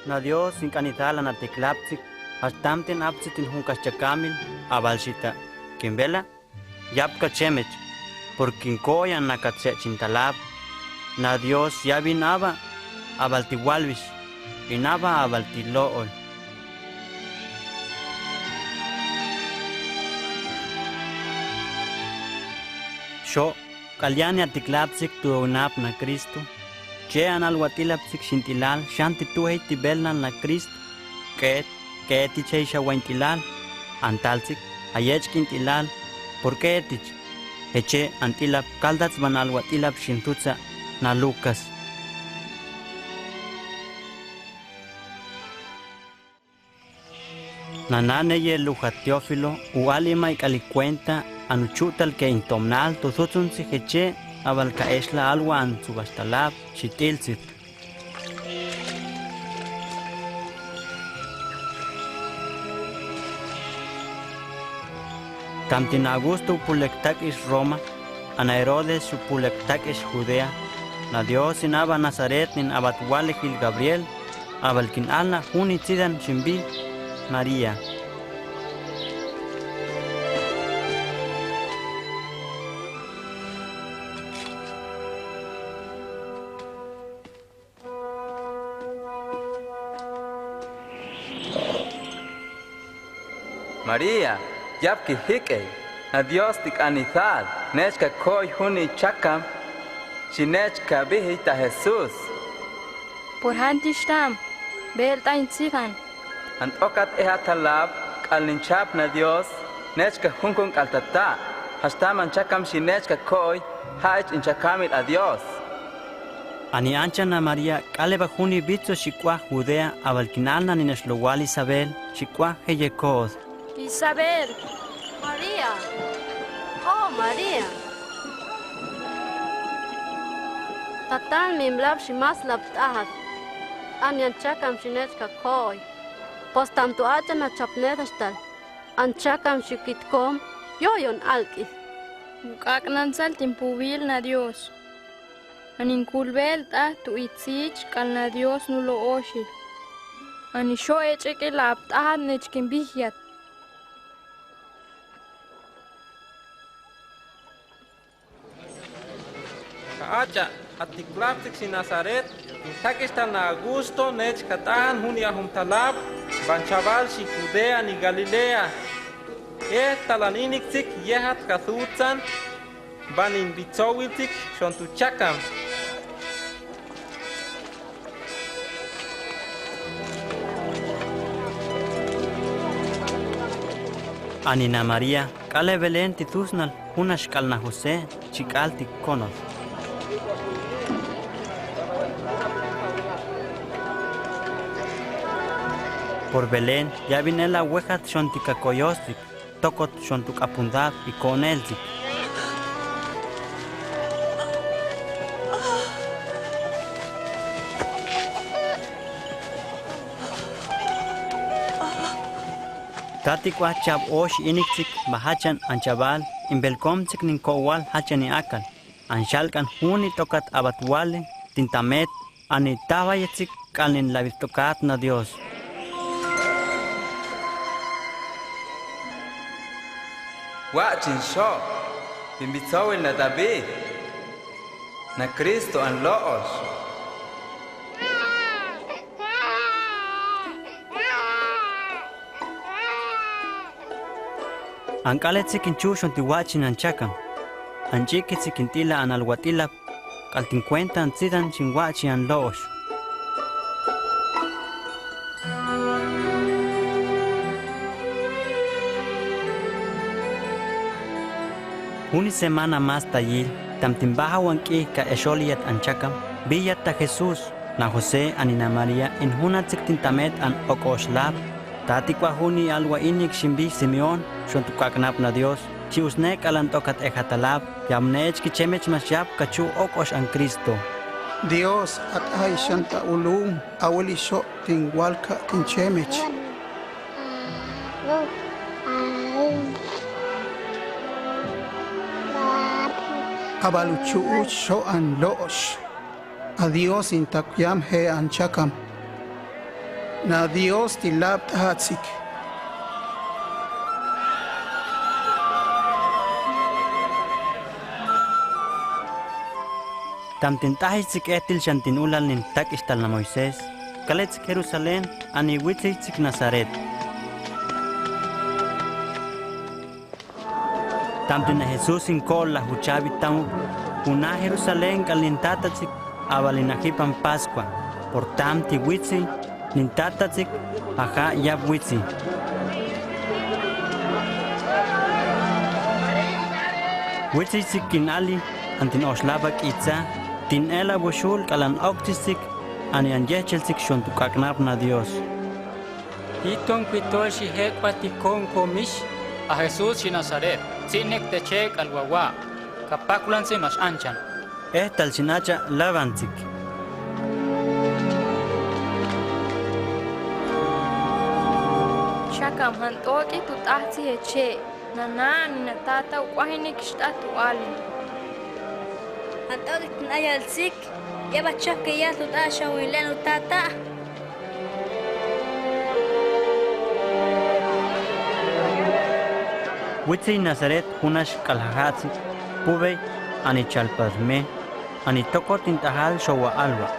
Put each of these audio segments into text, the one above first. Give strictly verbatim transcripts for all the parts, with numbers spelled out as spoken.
Na Dios in k'anital an atiklabtsik, ax tamten aptsi tin jun kax chakamil, a bal xita, kin bela, yabka chemech, porque kin ko'oyan nakat se'chin talab. Na Dios ya bin aba, a bal ti walbix, in aba a bal ti lo'ol. Xo', k'al yaan atiklabtsik tu' ewnab na Kristo, che an alwat'ilabtsik xint'ilal xan ti tuey ti belan la Kristo, k'eet, k'eetich xewaint'ilal, an taltsik, a yech'kint'ilal, por k'eetich, jeche an t'ilab kaldats ban alwat'ilab xintutsa na Lukas. Nana neye luja Teófilo, u al'imay k'alik kuenta, an uchu'tal ke in tomnal, tu sutsuntsi jeche, a bal ka'exla alwa an subax talab, xit'iltsi. Tamtin Augusto jupul lek tak'ix Roma, an Herodes jupul lek tak'ix Judea, na Dios in aba Nazaret nin abat walejil Gabriel, a bal kin alna juni tsidan ximbi María. María, yabki jik'ey, na Dios ti k'anital, nechka ko'oy juni chakam, xi nechka bijiy ta Jesús. Pur jantix tam, beel t'ayn tsidan. An t'okat eja talab, k'al nin chap na Dios, nechka junkun k'al tata', jax tam an chakam xi nechka ko'oy, ja'ich in chakamil a Dios. Ani ancha na María, k'alebajuni bitso xi k'uaj Judea, a bal kin alna ninax lowal Isabel, xi k'uaj jeye ko'od. Isabel. María. Oh, María. Tatan mimlab xi maslab t'ajat. Ani an chakam xi nechka ko'oy. Pues tamtu acha na chapnet axtal. An chakam xi kitkom, yoyon alk'il. K'ak'nan sal tin pubil na Dios. Ani kulbel t'at tu' itzich k'al na Dios nulo'oxi. Ani xo' ech'ek'il ab t'ajat nech kin bijyat. Ka'acha, atiklabtsik xi Nazaret, nin tak'ixtal na Augusto, nechka t'aan jun yajum talab, ban chabal xi Judea ni Galilea. Ejtalan iniktsik, yejat ka suutsan, ban in bitsowiltsik, xon tu chakam. Ani na María, k'ale Belén ti susnal, junax k'al na José, chi k'al ti konot. Por Belén, ya bin ela wejat xon ti kakoyostik. Tokot xon tu k'apundad i ko'oneltik. Tati k'uaj chab oxi iniktsik ba jachan an chabal, in belkomtsik nin ko'wal jachan i akal. An xalk'an juni tokat abat wale, tin tamet, ani tabayatsik k'al nin labil tokat na Dios. Wachin xo', bin bitsowil na David, na Kristo an lo'ox. An k'aletsik in chuxon ti wachin an chakam. An ch'ikitsik in t'ila an alwat'ilab. K'al tin kuenta an tsidan chin wachi an lo'ox. Juni semana mas tayil, tamtin bajawan k'ik ka exoliyat an chakam, biyat ta Jesús, na José ani na María, in junatsik tin tamet an ok'oxlab, tati k'uaj juni alwa inik ximbi Simeón, xon tu k'ak'nab na Dios, chi'usne k'alan t'okat ejatalab, yamnech kichemech max yab kachu ok'ox an Kristo. Dios, at'ay xan ta ulum, aweli xo' tin walka' tin chemech. Abalu chu'uch xo' an lo'ox. A Dios in takyamje an chakam. Na Dios ti lab t'ajatsik. Tamtin t'ajitsik etil xantin ulal nin tak'ixtal na Moisés, kaletsik Jerusalén, ani witsichik Nazaret. Tamtin a Jesús in ko'ol a juchabi tamu, juna Jerusalén k'al nin tatatsik, a bal in ajipan Paskua, por tamti witsi nin tatatsik, a ja' yab witsi. Witsichik kin ali, antin oxlaba k'itza, tin ela buxul k'al an oktisik, ani an yejcheltsik xon tu k'ak'nab na Dios. Jiton kwitol xijek'bat ti konkol mix, a Jesús xi Nazaret, tzi'nek teche k'al wawa', kapaklanse max anchan. Etal xinacha' labantsik. Xakan jant'ok'it tu t'ajtsi jeche', nana' ni natata', uk'uajinik xt'at tu ali. Jant'ok'it tin ayaltsik, yeba chafkeyal tu t'axan wilen utata'. Witsi Nazaret junax k'al jaja'tsik, pubey, ani chalpas me, ani tokot in t'ajal xowa alwa'.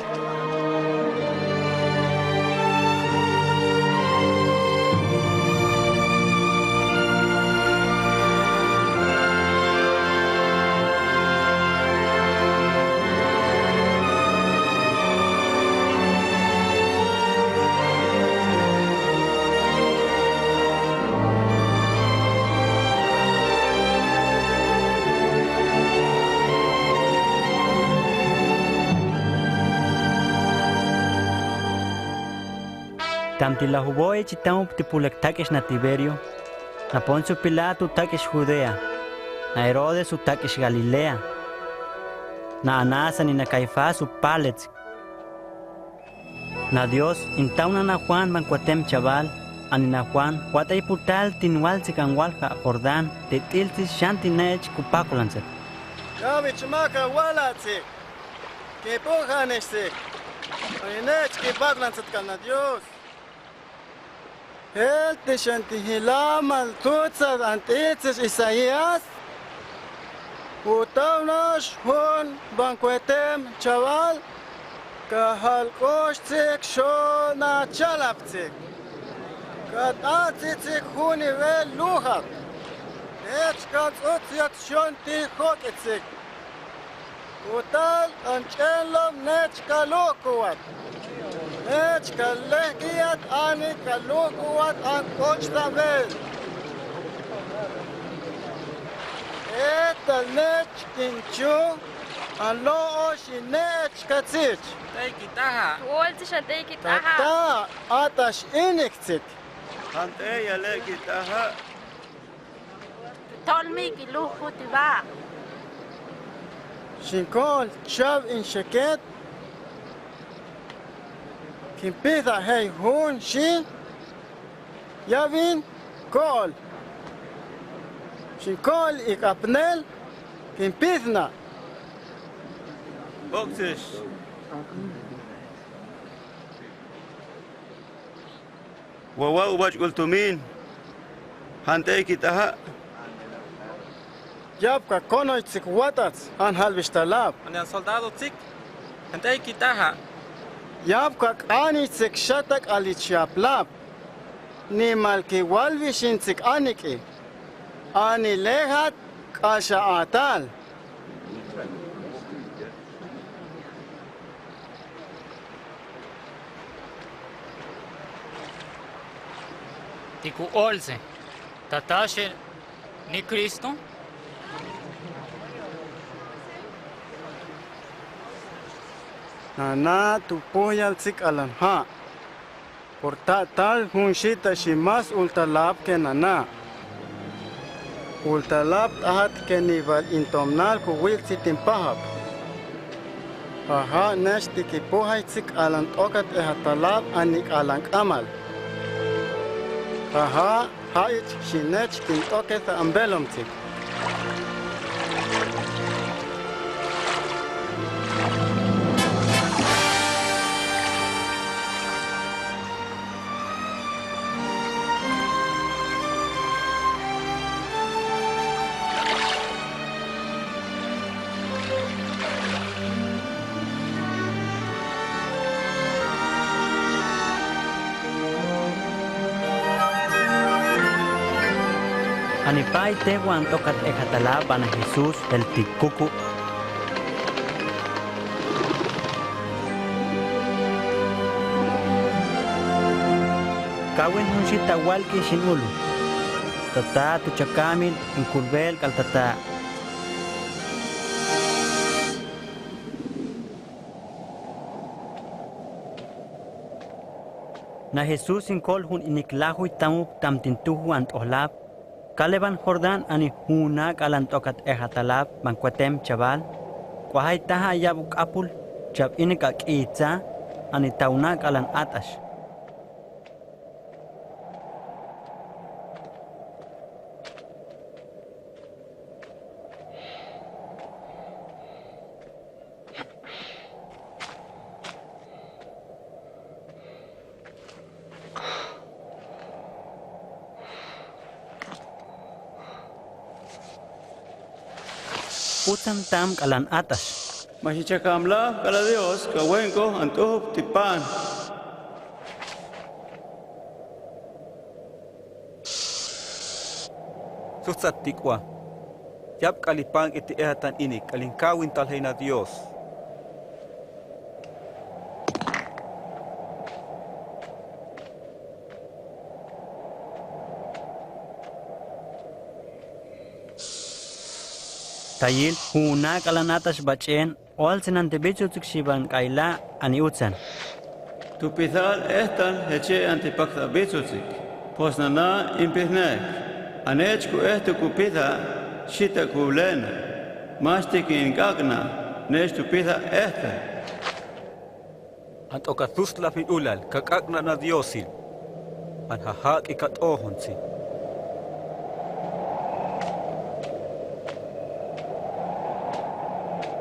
Tamti la juboy chi tamu ti pulek tak'ix na Tiberio, na Poncio Pilato tak'ix Judea, na Herodes u tak'ix Galilea, na Anás ani na Caifás u palets. Na Dios in tawnan a Juan ban kuatem chabal, ani na Juan wat'ay putal tin waltsik an walja' Jordán, tet'iltsi xan ti ne'ech ku paklanset. Yabich maka walatsik, ki pujanixsik, ani ne'ech ki paklanset kal na Dios. Jelti xan ti jilamal tutsat an t'itsix Isaías, ku tawnax Juan ban kuatem chabal, ka jalk'uxtsik xon a chalabtsik, ka t'atsitsik juniwel lujat, ne'ech ka ts'uts yat xon ti jok'itsik. Ku tal an ch'enlom ne'ech ka lukuwat, ne'ech ka lejkiyat ani ka lukuwat an k'uch tawel. Etal ne'ech kin chu an lo'ox i ne'ech ka tsich. Tey ki t'aja'. Tey ki t'aja'. Tata, atax iniktsik. Jan tey yale' ki t'aja'. Tol mi ki luju ti ba'. Xin ko'ol chab in xeket, kin pida jey jun xi, ya bin ko'ol. Xin ko'ol ik apnel, kin pidna. Boksis. Wawa' u bach'ul tumin. Jan tey ki t'aja'. Yabka konoytsik watats jan jalbix ta lab. Ani an soldadotsik. Jan tey ki t'aja'. Yabka k'anichsik xatak k'al ich yap lab. Nimal ki walbixintsik anik'i. Ani lejat k'axa atal. Ti ku olse, tataxe ni Cristo? Nana' tu puyaltsik k'alan ja'. Por ta' tal jun xita xi mas ultalab ke nana'. Ultalab t'ajat ke nibal intomnal ku wiltsi tin pajab. Jaja' nech ti ki pujaytsik k'alan t'okat e jatalab ani k'alan k'amal. Jaja' ja'ich xi nech kin t'oket a ambelomtsik. Ani pay tewwa an t'oka t'eja ta lab ban a Jesús el tikuku. Kawin junxi ta walki xin ulu. Tata, tu chakamil in kurbel k'al tata. Na Jesús in kol jun inik lajuy tamub tamtintuhu an t'ojlab. Kaleban Jordán ani juunaa k'alan t'oka t'eja ta lab ban kuetem chabal. K'uajay taja yabuk k'apul, chab'inik a k'iitza, ani tawnaa k'alan at'ax. Utzan tam k'alan at'ax. Maxichakam lab k'ala Dios, ka wen ko ant'ub tipan. Susat tik'ua. Yab k'al ipan k'iti ejatan inik k'al in kawin talhey na Dios. Tayil, juunaa k'alan at'ax bach'en, oltsin an ti bichutsik xiban k'ayla', ani utzan. Tu pidal ejtan, jeche an ti pakta bichutsik. Pues nana in pidnek. An ech ku ejtu ku pida, xita ku lena. Maxti kin k'ak'na, nech tu pida ejtan. An t'oka tuslab in ulal, ka k'ak'na na Diosil. An jajak'i ka t'ojontsi.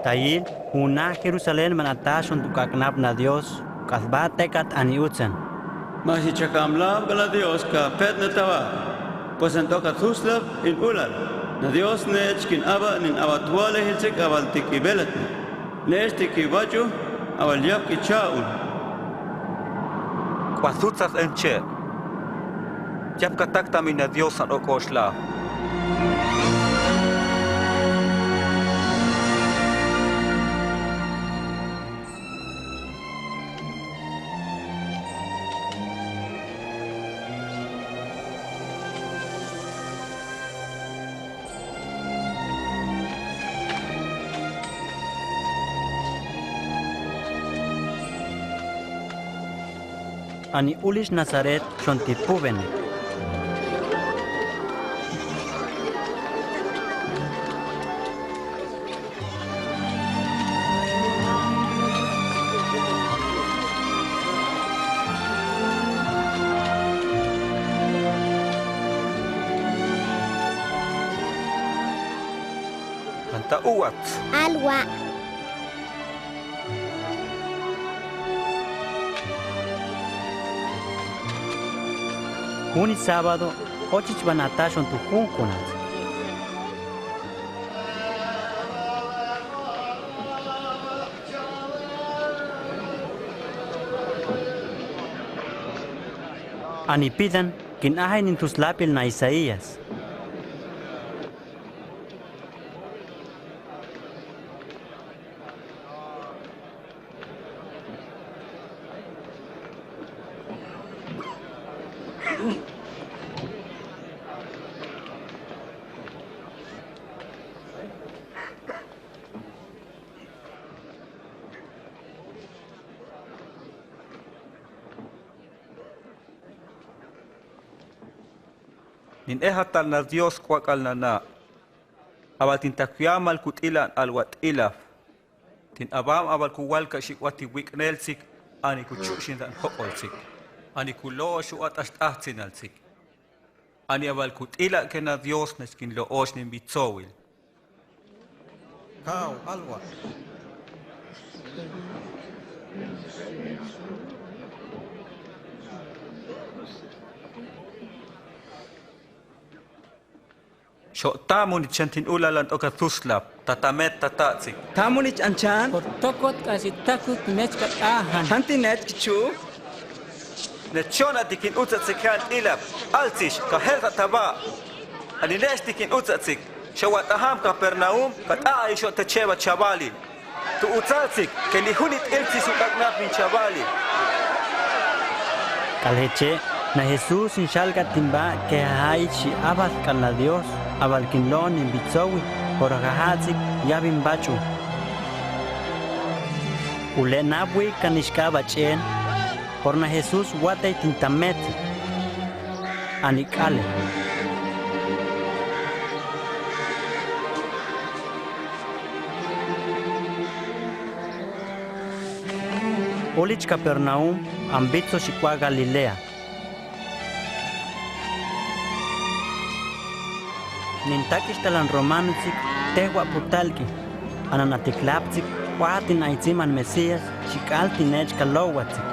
Tayil, juunaa Jerusalén man ataxon tu k'ak'nab na Dios, k'asba tekat ani utzan. Maxichakam lab k'ala Dios ka petnetawa. Pues an t'oka tuslab in ulal. Na Dios nech kin aba nin awatwale jiltsik awal ti kibelatni. Nech ti kibach'u, awal yap kicha'un. K'uasutsat enche'. Yap kataktan mi na Dios an ok'oxla. Ani ulix Nazaret xon ti pubene. Anta uwat. Alwa'. Juni sábado, óchich ban ataxon tu junkunats. Ani pidan, kin aja nin tuslapil na Isaías. Nin ejatlalna Dios k'uak'al nana'. Awal tin takuyama al kut'ilan alwa' t'ilaf. Tin abam awal kuwalka' xik'uat ti wik'neltsik, ani kuchuch'in dan jok'oltsik. Ani kulo'ox u at'ax t'ajtsinaltsik. Ani awal kut'ila'ke' na Dios nech kin lo'oxnin bitsowil. Kaw, alwa'. Xo' tamunich xan tin ulalan t'oka tuslap, tatamet tata'tsik. Tamunich an chan. Por tokot k'asi takut mechka t'ajan. Jan ti nech kichu'. Nech xona' ti kin utsatsik je'an t'ilap, altsix, ka jelta' taba'. Ani ne'ech ti kin utsasik, xawa t'aham Kapernaum, ka t'a'ayi xo'on techebal chavali. Tu utsasik, keni juni t'il tsi suk'aknab bin chavali. K'al jeche', na Jesús in xalk'atinba ke jaja'i chi' abal k'al na Dios, abal kin lo'on in bitsowi, por ja ja'atsik ya bin bach'u. Ule' nabwi ka nixk'abal ch'een, por na Jesús watay tin tametsi. Ani k'ale. Ulich Kapernaum, an bitso xikua Galilea. Nin takich talan romanotsik, tejwa' putalk'i. Anan atiklaptsik, wa tin aitziman Mesías, xik'al ti ne'ech kalowatsik.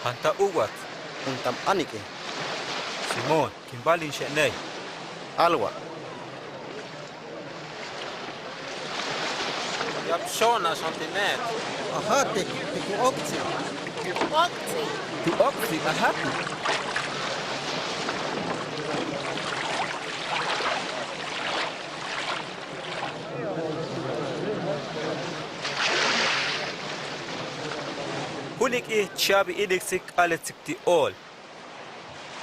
Janta uwat, juntam anike. Simón, kin bal in xenei. Alwa'. Yap xona xon ti ne'et. Ajá, ti, ti ku oktsi. Oktsi. Tu oktsi, ajá, ti. Junik'ij chabi iliksik k'aletsik ti ol.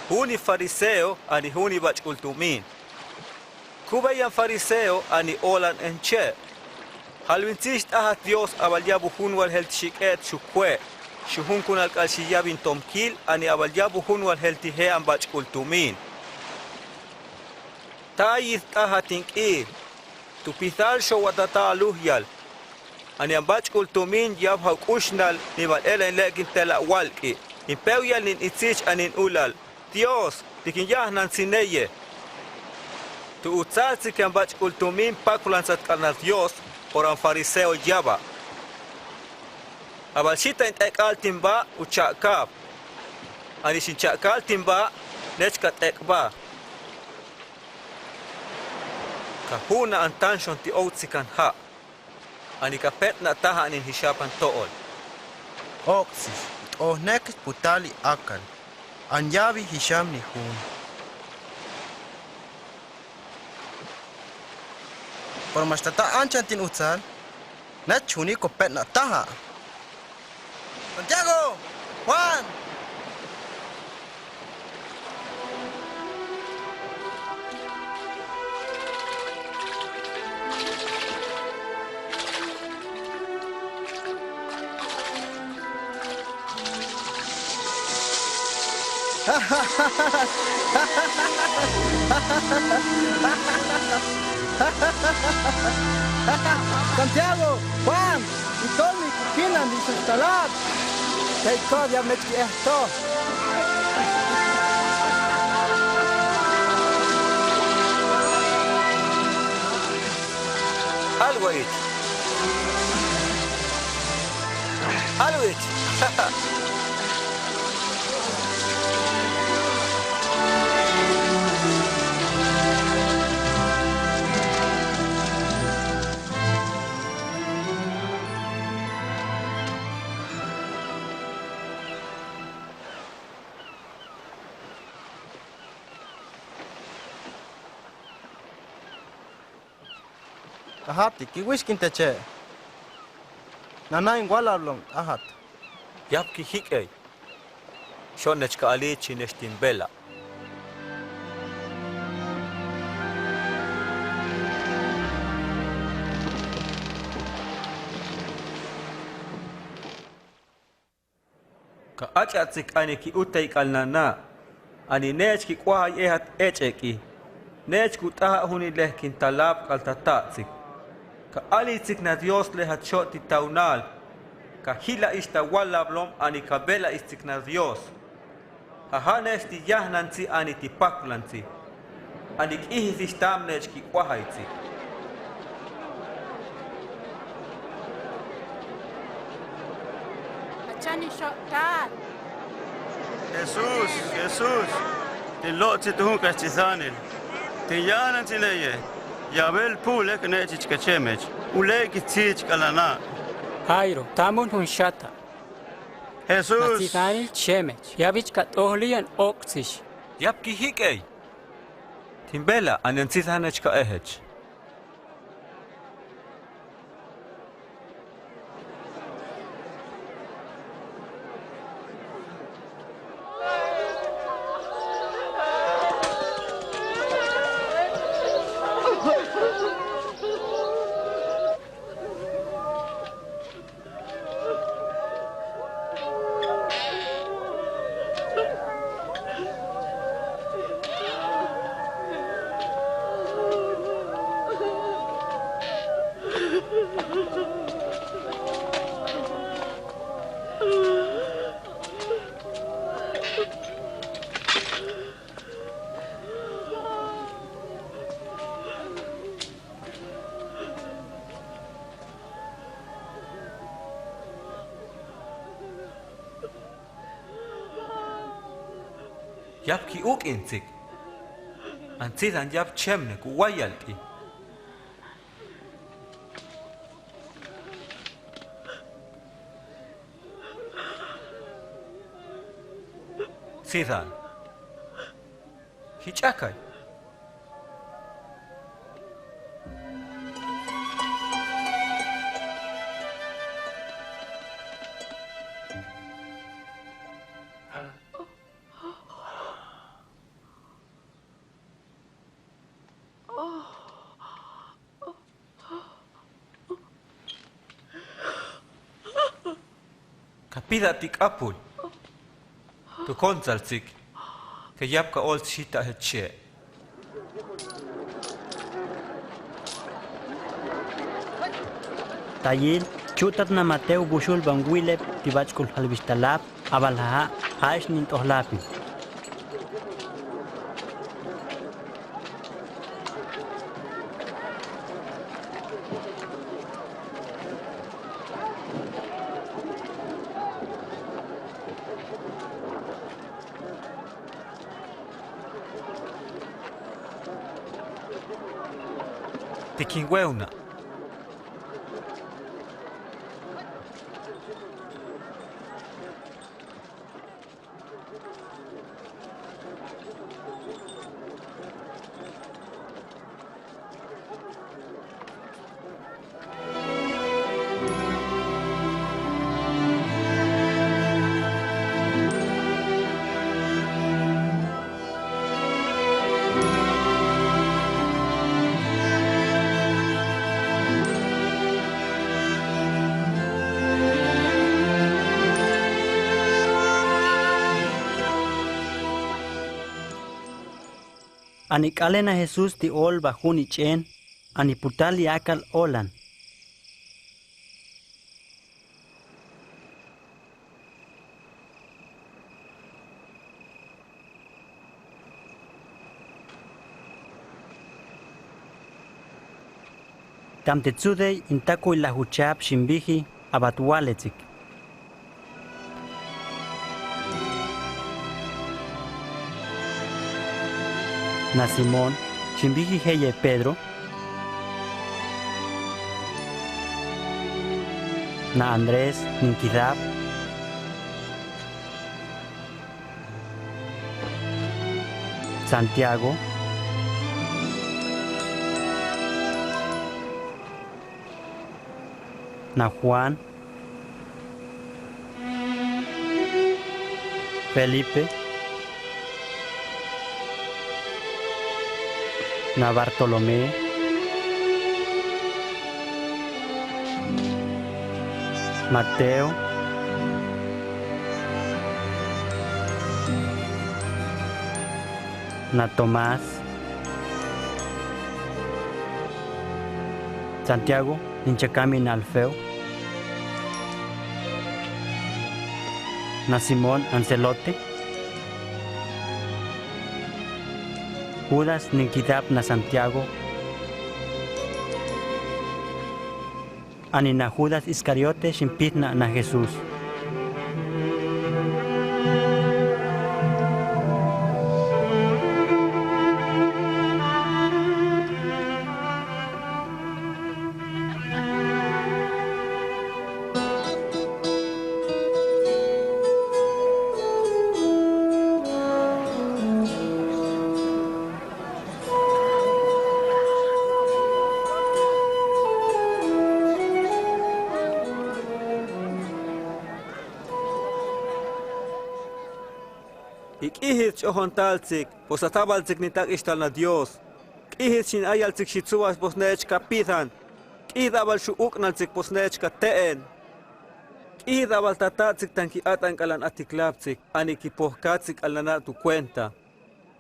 Juni fariseo ani juni bach'ul tumin. Kubey an fariseo ani olan en che'. Jalwintsich t'ajat Dios a bal yabu junwal jel ti xik'et xukwe', xujunkunal k'al xiyab in tomkil ani a bal yabu junwal jel ti je' an bach'ul tumin. Ta'ayit t'ajat in k'il. Tu pithal xowatata' lujyal. Ani an bach'ul tumin yab jaw k'uxnal ni bal ela in lek'in tela' walk'i. In pewya nin itzich ani in ulal. Dios, ti kin yajnantsi neye. Tu utsaltsi ke an bach'ul tumin pakulan sat k'al na Dios, por an fariseo yaba. A bal xita in t'ek'al tin ba, ucha'kab. Ani xin cha'kal tin ba, nech ka t'ek'ba. Ka juna' an tanxon ti oktsi kan ja'. Ani ka petna' taja' nin jixapan to'ol. Oksix, t'ojnekix putali akal. An yabi jixam ni jun. Por machtata' anchan tin utsal, nech juni' ko petna' taja'. Santiago, Juan. Santiago, Juan, itolmik kinan di sus talat. Tey kod ya met ki ehto. Alwit. Alwit. T'ajati, ki wis kin teche'. Nana in walablo'on t'ajat. Yap ki jik'ey. Xon nech ka alii chi nech tin bela. Ka ach'atsik ani ki utey k'al nana, ani nech ki k'uaja yejat ech'ek'i, nech ku t'aja' juni' le kin talab k'al tata'tsik. Ka alitsik na Dios le jat xo'ti tawnal, ka jila'ich ta walablom ani ka bela'itsik na Dios. Jaja' nech ti yajnantsi ani ti paklantsi. Ani k'ijisich tam nech ki k'uajaytsi. Nixo'tan. Jesús, Jesús, tin lo'tzi tuun kach chisanil. Tin yanan chin eye. Yabel pule kene chich kachemech. Ule ki chich kalana. Jairo, tamun jun xata. Jesús. Nachisanil chemech. Yabich kat'ohli yan oktzich. Yap ki jik'ey. Tin bela an yan chisanech ka ejech. Yap ki uk'inchik. An chisan yap chemne ku wayalt'i. Chisan. Jich'akay. Kapida ti k'apul. Tu konsalsik. Ke yap ka ol sita heche. Tayil, chutat na Mateo buxul ban wilep ti bachkul halbistalap, abal haha, haish nin tohlapin. Ti kin weuna. Ani k'alen a Jesús ti ol ba jun ich'en, ani putal i akal olan. Tamte tsudey in takuy la juchap ximbiji abat waletsik. Na Simón, ximbiji jeye Pedro. Na Andrés, nin kidap. Santiago. Na Juan. Felipe. Na Bartolomé. Mateo. Na Tomás. Santiago, nin chakami na Alfeo. Na Simón, an Zelote. Judas, nin kidap na Santiago. Ani na Judas Iscariote, ximpidna na Jesús. K'ijit ch'ojon tal tzuk, pues a tabal tzuk ni tak'ix tal na Dios. K'ijit xinayal tzuk xitsuwa pues neech ka pidan. K'ijit tabal xu' uk'nal tzuk pues neech ka te'en. K'ijit tabal tata' tzuk tan ki' atan k'alan atiklab tzuk, ani ki pojka tzuk k'al nana' tu kuenta.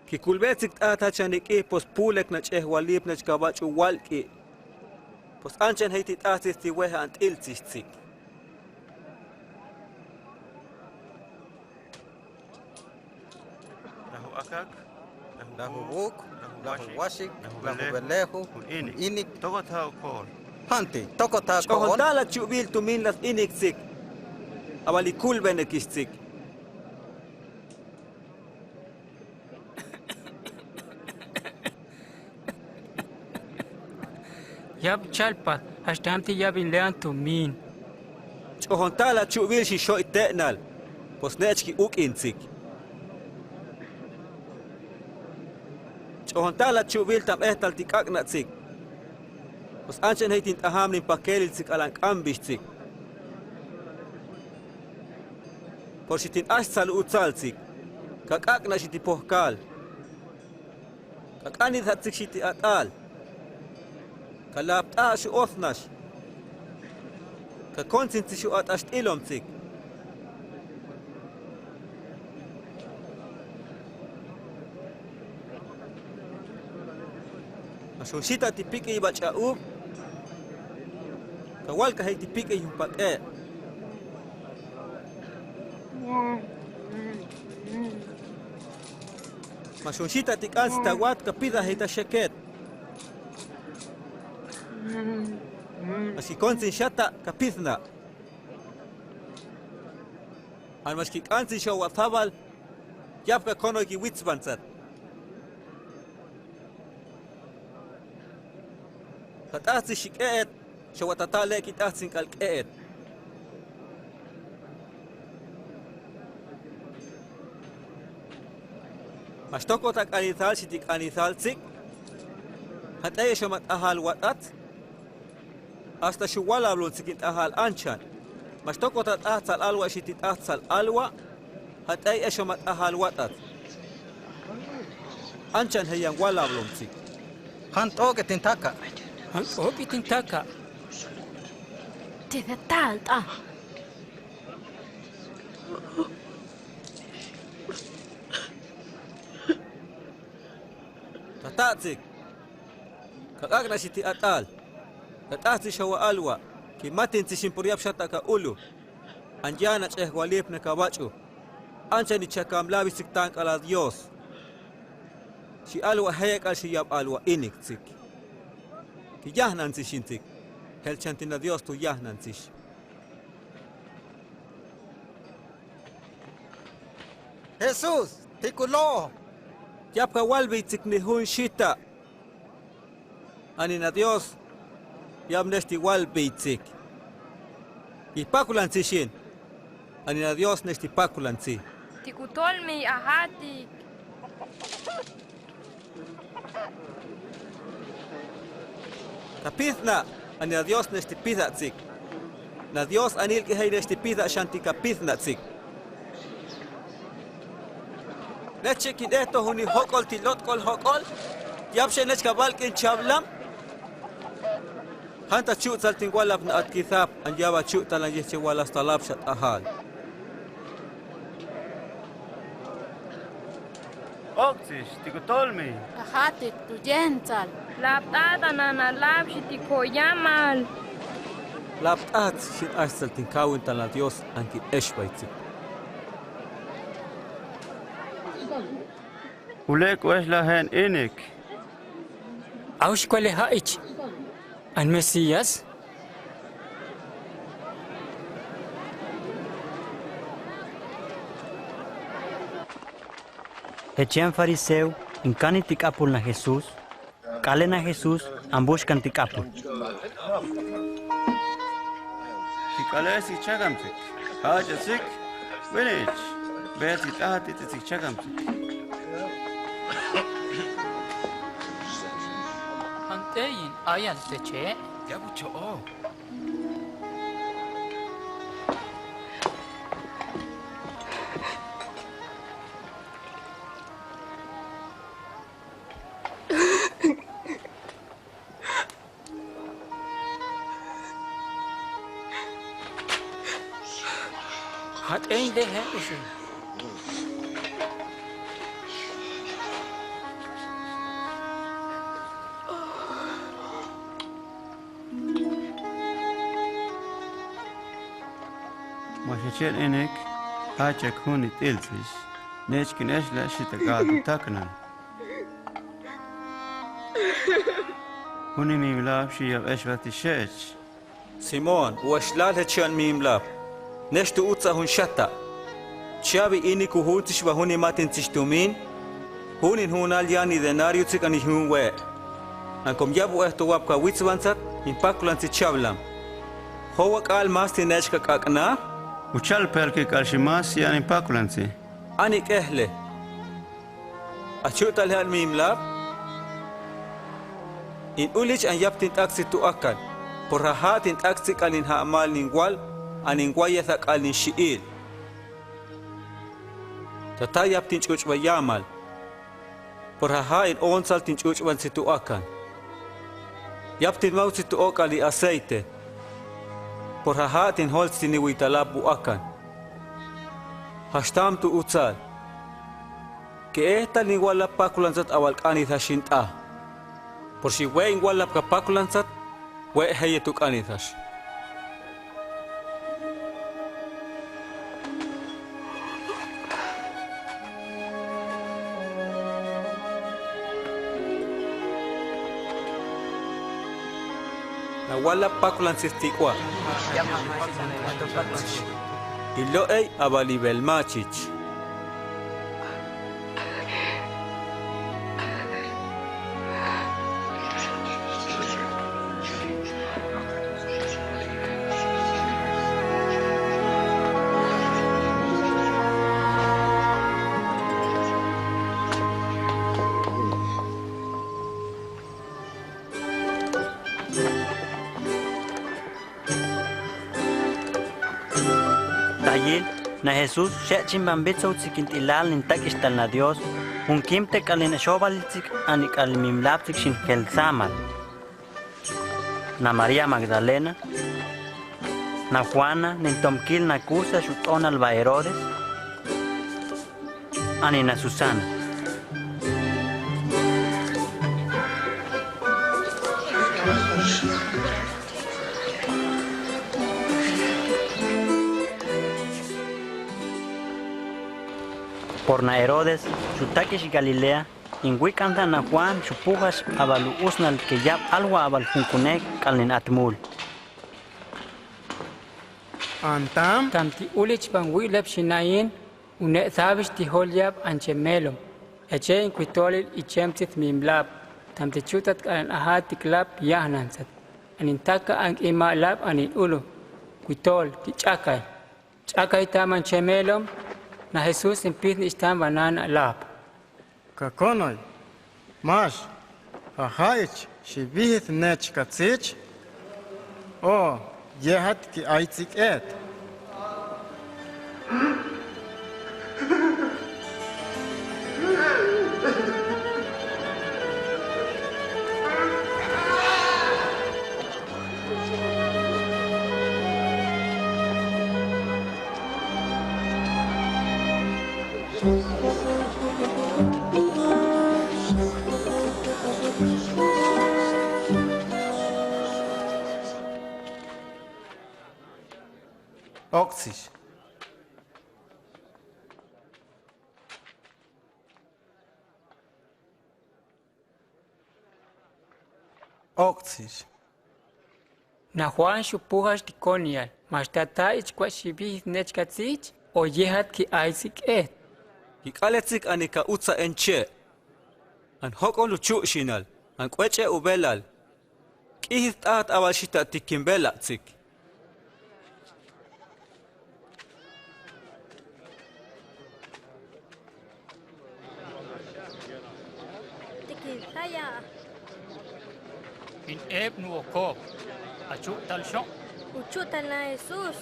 Ki kulbe tzuk t'ajat jachan ik'i pues pulek na ch'ejwalib nech ka bach'u walk'i. Pues anchan jay ti t'ajat tzuk ti weja an t'il tzuk tzuk. Lahu akak, lahu buk, lahu waxik, lahu beleju, inik. Tokot ha okol. Janti, tokot ha okol. Ch'ojon tal a chubil tumin las inik tzuk. Awal i kulbenekix tzuk. Yab chalpat, axtan ti yab in lean tumin. Ch'ojon tal a chubil xixoy te'nal, pues neech ki uk'in tzuk. Ch'ojon tal a chubil tam etal ti k'ak'na' tzuk. Pues anchan jay tin t'ajam nin pakelil tzuk k'alan k'ambix tzuk. Por xi tin axtzal utsal tzuk. Ka k'ak'na' xi ti pojkal. Ka k'anitjat tzuk xi ti at'al. Ka lapt'aat xu' otnax. Ka kontsin tzuk xu' at'ax t'ilom tzuk. Ma xun xita ti pik'iy bach'a ub. Ka walka jay ti pik'iy jun pak'e'. Ma xun xita ti k'ansi ta wat ka pida jay ta xeket. Ma xki kontsin xata ka pidna'. An ma xki k'ansin xawa' tabal yap ka konoy ki witsbantzat. Ta t'ajtsi xi k'e'et xawa' ta ta' le' ki t'ajtsin k'al k'e'et. Ma xtokot ta k'anithal xi ti k'anithal tzuk. Jat'ey exom a t'ajal wat'at. Asta xu' walablo tzuk in t'ajal anchan. Ma xtokot ta t'ajtsal alwa' xi ti t'ajtsal alwa'. Jat'ey exom a t'ajal wat'at. Anchan jeyan walablom tzuk. Jan t'ok'et in taka'. Jan t'ok'et in taka'. Ti de tal t'a. Ta ta' tzuk. Ka k'ak'na' xi ti at'al. Ta t'ajtsi xawa' alwa'. Ki matin tzuk xin pur yap xata' ka ulu. An yana' ch'ejwalipna ka bach'u. Anchan i chakam labi tzuk tan k'ala Dios. Xi alwa' jeyak'al xi yab alwa' inik tzuk. Ki yajnan tzuk xin tzuk. Jelchan ti na Dios tu yajnan tzuk. Jesús, ti kulo'. Yap ka walbiy tzuk ni jun xita'. Ani na Dios yap nex ti walbiy tzuk. Yi pakulan tzuk xin. Ani na Dios nex ti pakulan tzuk. Ti kutolmiy ajatik. Ka pidna', ani na Dios nex ti pida' tzuk. Na Dios anil k'ijey nex ti pida' xan ti ka pidna' tzuk. Nech chi kin eto juni jok'ol ti lotk'ol jok'ol. Yap xe nech ka balk'in chablam. Janta chu'tsal tin walab na atkisab an yaba chu'talan yejche wal asta lab xat'ajal. Oktsix ti kutolmi. Ajatik tu yentsal. Lab t'ata nana lab xi ti koyamal. Lab t'at xin axtsal tin kawintal na Dios an kin exbay tzuk. Ulek' wexla jen inik. Auxkuale ja'ich. An Mesías. Jechan fariseo in kani ti k'apul na Jesús. K'alen a Jesús an buxkan ti k'apul. Ti k'ale' sik chakamsik, ja'ach sik, winich, beel ti t'ajat ti sik chakamsik. Jant'eyin ayan teche'. Yabu cho'o. Einde he usun. Max, achel inik, achek juni t'iltzich, nechkin echla' xita k'al tu taknan. Juni mimlab xiyab echwal ti xech. Simón, uxlal jechan mimlab. Nech tu utsa jun xata'. Chiabi inik ku juntzich ba juni matintzich tumin. Junin junal yani denario tzig ani jun we'. An kom yab u'ej towab kawitzwantzat, in pakulantzi chablan. Jowa k'al mas ti nechka k'ak'na. Uchal pelki k'al xi mas yani pakulantzi. Ani k'ejle. Achu'tal je' an mimlab. In ulich an yab tin t'aktzi tu'akan. Por jaja' tin t'aktzi k'al nin ja'mal nin wal, an nin wayeta k'al nin xi'il. Tata yab tin ch'uch'ba yamal. Por jaja' in ontzal tin ch'uch'bantzi tu'akan. Yab tin mawtzi tu'o k'al nin aceite. Por jaja' tin joltz tin niwitalab bu'akan. Jaxtam tu utzal. Ke'etal nin walab pakulantzat awal k'anitax xint'a. Por xi we' in walab kapakulantzat, we' jeyet tu k'anitax. Na walab pakulantzij tik'wa. Ilo' ey a bal ibelmachich. Tayil, na Jesús, xe'chin ban bitzow tzikint'ilal nin tak'ixtal na Dios, jun kimte k'al nin axobalil tzig, ani k'al nin mimlab tzig xinjelsamal. Na María Magdalena, na Juana, nin tomkil na Kusa xut'onal ba Herodes, ani na Susana. Por na Herodes, xutak'ix Galilea, in wik'antan na Juan xupujax a bal u'usnal ke yab alwa a bal junkunek k'al nin atmul. Antam. Tam ti ulich ban wi'leb xinayin, une'sabix ti jol yab an chemelom. Eche in kwitoolil ichem tzit mimlab. Tam ti chutat k'alan ajat ti klab yajnantzat. An in taka an k'ima'lab an in ulu. Kwitool, ti ch'akay. Ch'akay tam an chemelom, na Jesús in pit nixtam ba nana lab. Kakonoy, max, jaja'ich xibijit nech katzich, o yejat ki ay tzik'et. Oktzix. Oktzix. Na Juan xupujax ti koniyal, max tata'ich kwat xibijit nech katzich, o yejat ki ay tzik'et. Ki k'alet tzig ani ka utza en che'. An jok'ol uchu'xinal, an k'uech'e' ubelal. K'ijit t'aat a bal xita' ti kin bela' tzig. Ti kin saya. Kin eb' nu okob', achu'tal xo'. Uchu'tal na Jesús.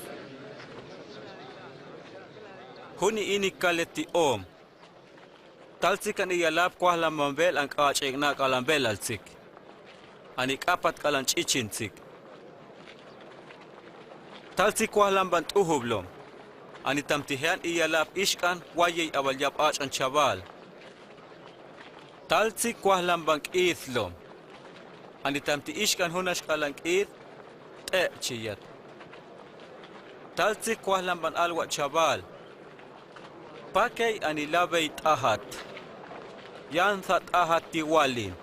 Juni ini kalet ti om. Tal tzig an iyalab kwajlan ban bel an k'aach'ek'na' k'alan belal tzig. Ani k'apat k'alan ch'ichin tzig. Tal tzig kwajlan ban t'ujublom. Ani tamti jean iyalab ixk'an, wayey a bal yab ach'an chabal. Taltzik kuajlan ban k'iidlom. Ani tamti ixk'an junax k'alan k'iid, t'eb' chiyat. Taltzik kuajlan ban alwa' chabal. Pakey ani labey t'ajat. Yansa t'ajat ti walin.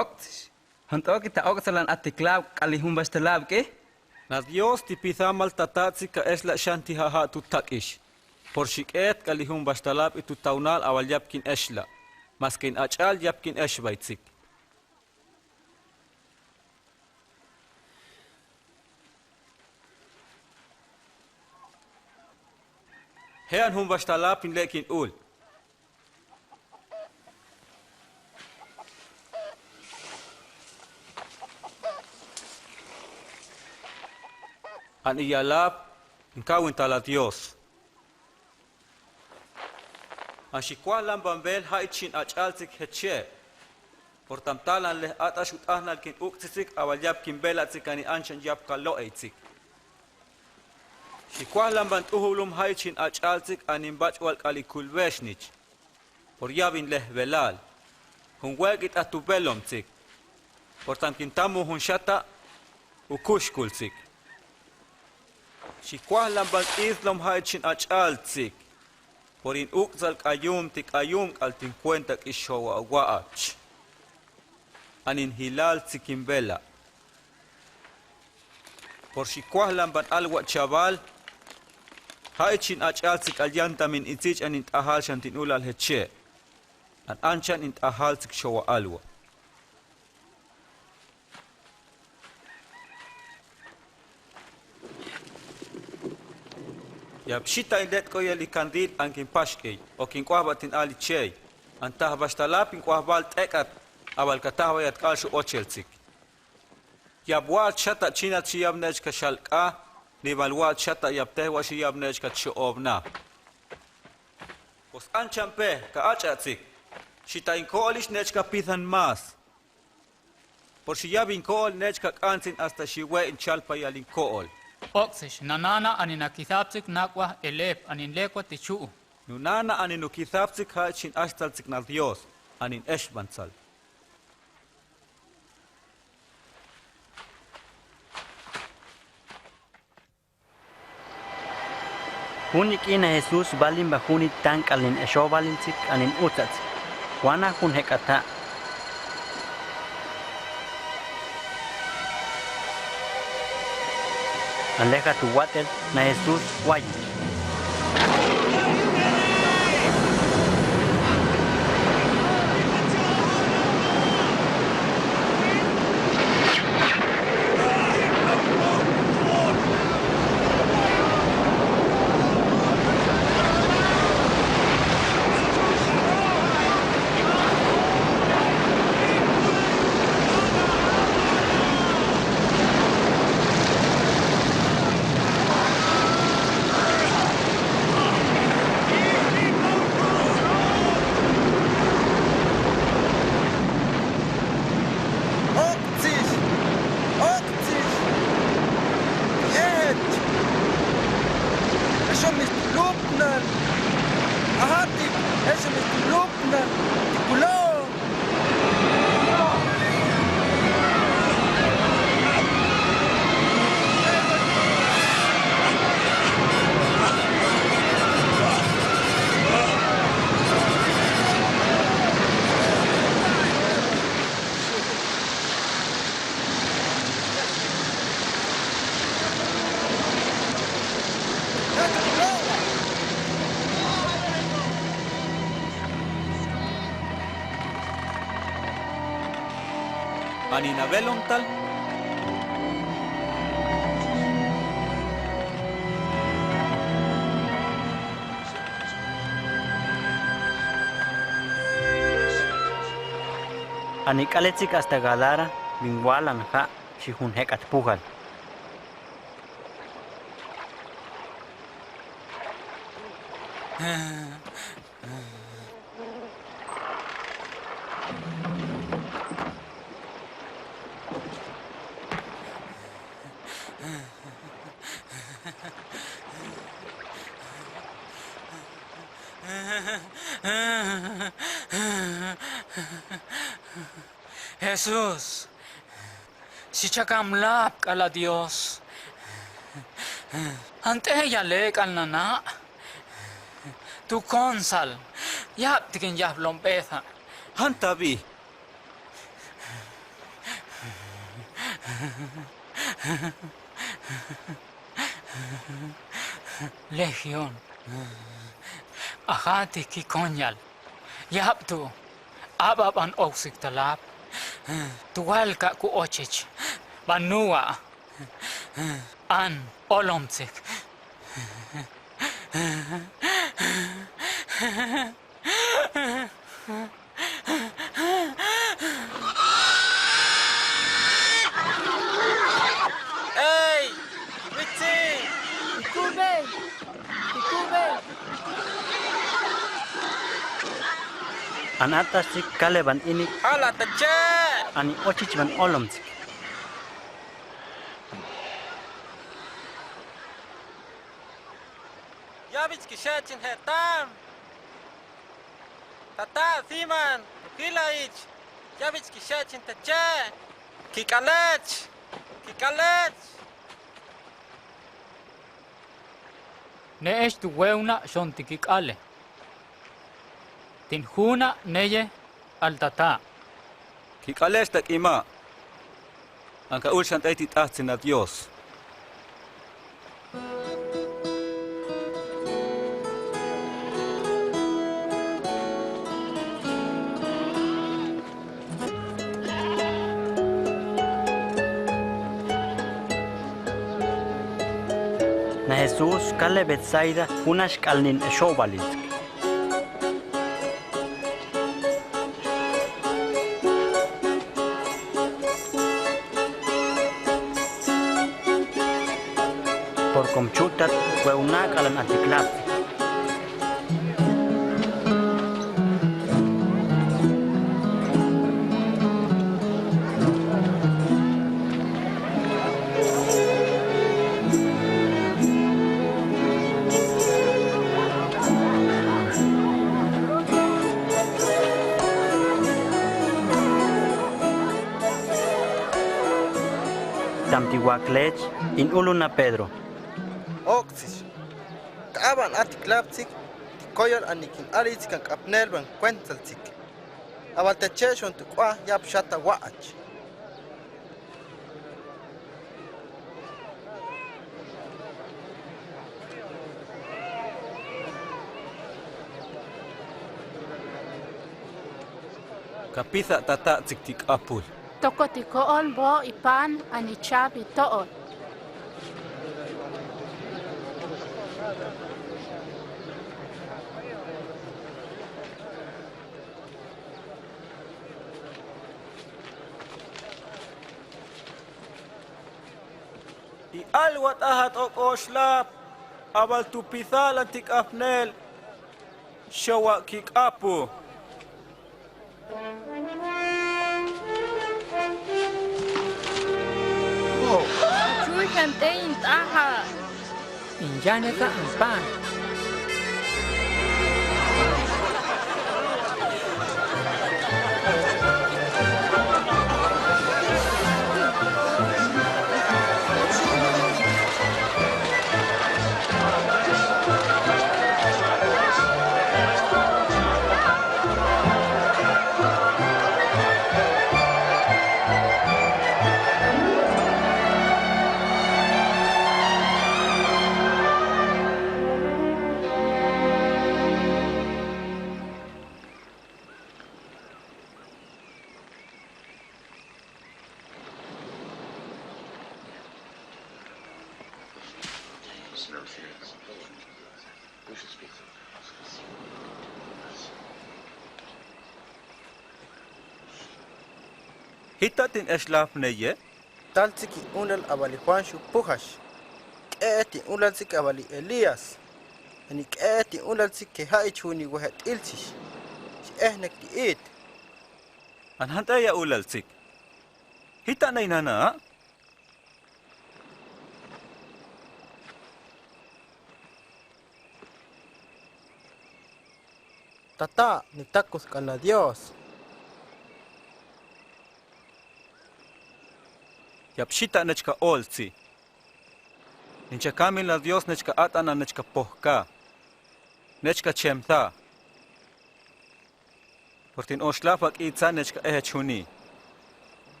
Oktsix, junt'oki ta oktsal an a'tiklab' k'ali jun baxtalabk'i. Na Dios ti pidamal ta tatsik ka exlach xan ti ja'ja'tu tak'ix. Por xik'et k'ali jun baxtalabk'i tu tawnal a bal yabkin exla'. Maske in ach'al yabkin exbay tsik. Je'an jun baxtalabk'i in lek'in ul. An iyalab in kawin tala Dios. An xikuajlan ban bel ja'ich chin ach'al tsik jeche'. Por tamtalan le at'ax ut'ajnal kin uk'tsitsik a bal yab kin bela' tsik ani ancha'an yab kalo'ey tsik. Xikuajlan ban t'ujulum ja'ich chin ach'al tsik ani bach'wal k'ali kulbexnich. Por yabin lejbelal. Jun wek'it a tu belom tsik. Por tamkin tamu jun xata' ukuxkul tsik. Xikuajlan ban k'iidlom ja'ich chin ach'al tsik. Por in uk'tsal k'ayum ti k'ayumk'al tin kuenta k'ixowa' wa'ach. Anin jilal tsik kin bela'. Por xikuajlan ban alwa' chabal. Ja'ich chin ach'al tsik k'al yantamin itzich anin t'ajal xan tin ulal jeche'. An ancha'an in t'ajal tsik xowa' alwa'. Yab xita' in letk'oyel ikandil an kin paxk'ey, o kin k'uajba' tin alichey. An taj baxtalab kin k'uajbal t'ek'at, a bal ka tajbayat k'al xu' ochel tsik. Yab wa'al xata' chinal xi yab nechka xalk'a, ni bal wa'al xata' yab tejwal xi yab nechka xo'obna. Pues ancha'an pe, ka ach'a' tsik. Xita' in ko'olix nechka pidan mas. Por xi yab in ko'ol nechka k'antsin hasta xi we' in chalpayal in ko'ol. Oktsix, nanana' ani nakidabtsik nak'wa elep, ani lekwa tichu'. Nunana' ani nukidabtsik ja'ich chin axtal tsik na Dios, ani exbantsal. Juni k'in a Jesús balin ba juni tank'alin exobalin tsik anin utsatsik. Wana jun jek'ata'. An lejat wat'el na Jesús wayi. Oktsix, oktsix, yech. Exo mixtulubnan. Ajatik, exo mixtulubnan. Tikulo. Ani nabelontal. Ani k'aletsik hasta Gadara bin walan ja' xi jun jek'at pujal. Jesús, sichakam lap k'ala Dios. Anteya le k'al nana. Tu konsal. Yap tikin yap lombeza. Hanta bi. Legión. Ajati ki konyal. Yap tu. Aba ban oksik talap. Tuwal ka ku ochich. Ban nuwa. An olomsik. Ey, witsi. Ikubey, ikubey. An atasik kale ban inik. Ala tache. Ani ochich ban olomsik. Yabich ki shechin hetam. Tata Siman, tukilaich, yabich ki shechin tache, ki k'alech, ki k'alech. Ne'ex tu wewna' xon ti ki k'ale. Tin juna' neye al tata'. Ki k'alex ta k'ima'. Anka ul xan t'ay ti t'ajtsin a Dios. Na Jesús kale Betsaida, juna' xk'al nin exobalil. Por komchu'tat wewna' k'alan atiklab. Tamti waklech in ulun a Pedro. Oksix, k'aban atiklabtsik ti koyol ani kin alitsik an k'apnel ban kuentsaltsik. Awal techexon tu k'ua yap xata wa'ach. Kapisa' tata' tsik ti k'apul. Tokot ti ko'ol bo ipan ani chabi to'ot. I alwat ajat ok oxlap, awal tu pisa'lan ti k'apnel, xawa' ki k'apu. Chuy xan t'ey in t'aja. In yaneta an pan. Jita' tin exlaf neye'. Tal tsik in ulal awal i Juan xupuxax. K'e'et in ulal tsik awal i Elías. Ani k'e'et in ulal tsik ke ja'ich juni weje' t'ilchix. Chi ejnek ti it. An jan t'eya ulal tsik. Jita' ney nana. Tata', ni takus k'ala Dios. Yabxita nechka ooltzi. Nin chakami la Dios nechka atan an nechka pohka. Nechka chemtha. Portin oxlaf akitza nechka ehet chuni.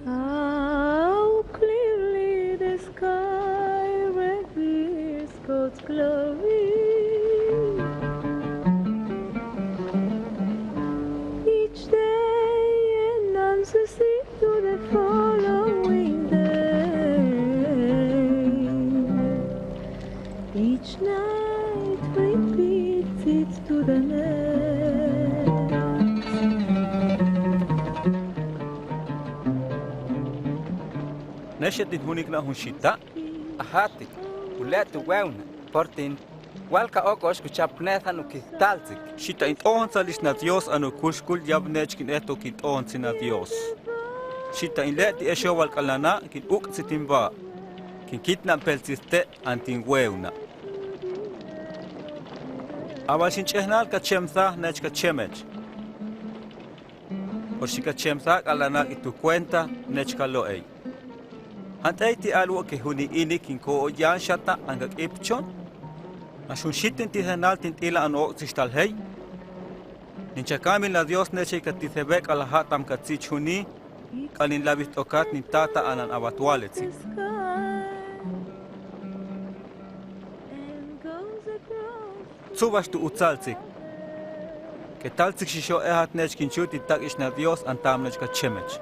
How clearly the sky reveals God's glory. Each day announces it to the following day. Each night repeats it to the next. Nexetin hunikna hun xita, ahatik, uleti wewna, portin, walka okox kuchapnesa nu kistaltik. Xita in t'oontzalix na Dios an ukúxkul yabnech kin eto kin t'oontzi na Dios. Xita in leti exowal k'al nana kin uk'tzi tin ba. Kin kitna'peltzite an tin wewna. Awal xinch'ehnal kachemsa nechka chemech. Porxi kachemsa k'al nana k'itu kuenta nechka lo'ey. Jant'ey ti alwo' ke juni ini kin ko'oyan xata an kak'ipchon. Nax jun xitin tisenal tin t'ila an oktsix tal jey. Nin chakamil na Dios nechey katise be k'ala' ja' tam katsich juni. K'al nin lawi t'okat nin tata an an awat wale tsik. Tsubax tu' utsaltsik. Ketaltsik xixo'ejat nech kin chut in tak'ix na Dios an tamnech kachemech.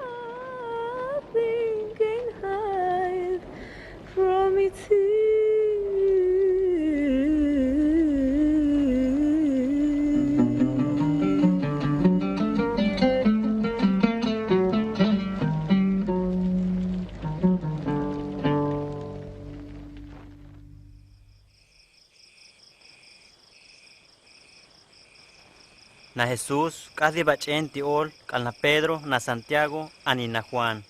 Na Jesús k'ajdi bach'en ti' óol k'al na Pedro, na Santiago, ani na Juan.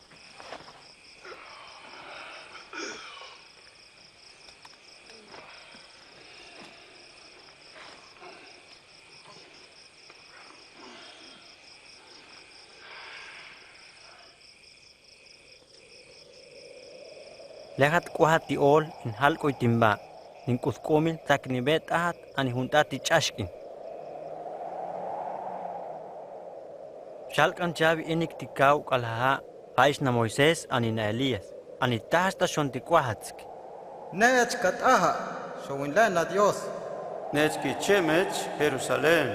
Lejat k'uajat ti' óol in jalk'uy tin ba, nin k'utk'umil tsakni be t'ajat ani junt'at ti' ch'axk'in. Xalk'an chawi inik ti' kaw k'al jaja', ja'ich na Moisés ani na Elías, ani tajax ta xon ti' k'uajatsik. Nech kat'aja', xowinlay na Dios. Nech kichemech Jerusalén.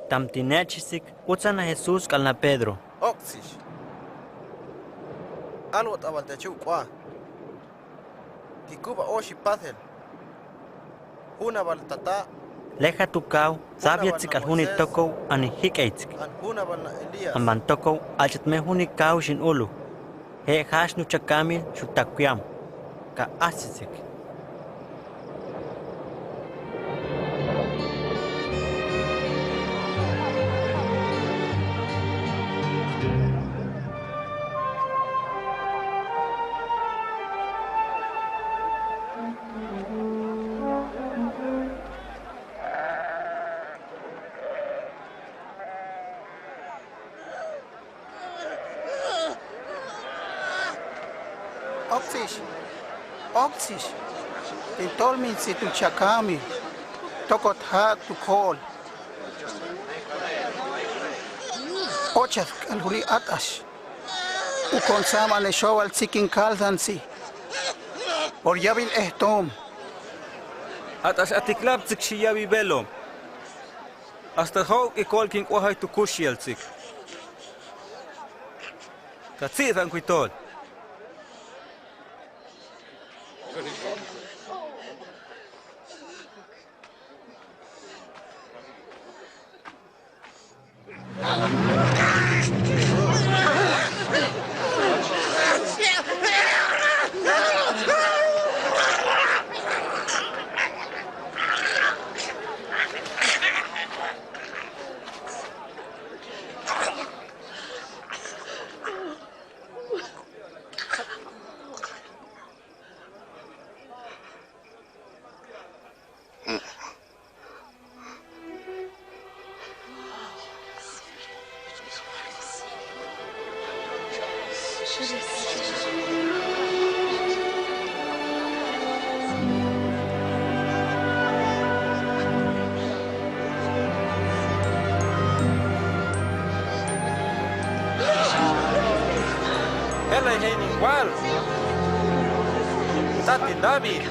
Tam ti' nechixsik, utsa na Jesús k'al na Pedro. Oktsix. Alwat awal techu' k'ua. Kikub a oxi pasel. Juna bal tata'. Lejat tu' kaw, sabiatsik k'al juni tokow ani jik'eytsik. An juna bal na Elías. An ban tokow, ach'at me juni kaw xin ulu. Je' jaxnu chakamil xutakuyam. Ka asitsik. Oktsix, oktsix, tin tolmintsi tu' chakamil, tokot ja' tu' kool. Ochat k'al juni at'ax. Ukon sam an exowal tsikin kalsantsi. Por yabil ejtom. At'ax atiklaptsik xi yabi belom. Asta jo'uk ikol kin k'uajay tu' kuxieltsik. Katsi'san kuitol. Hela heini wal. Tati David.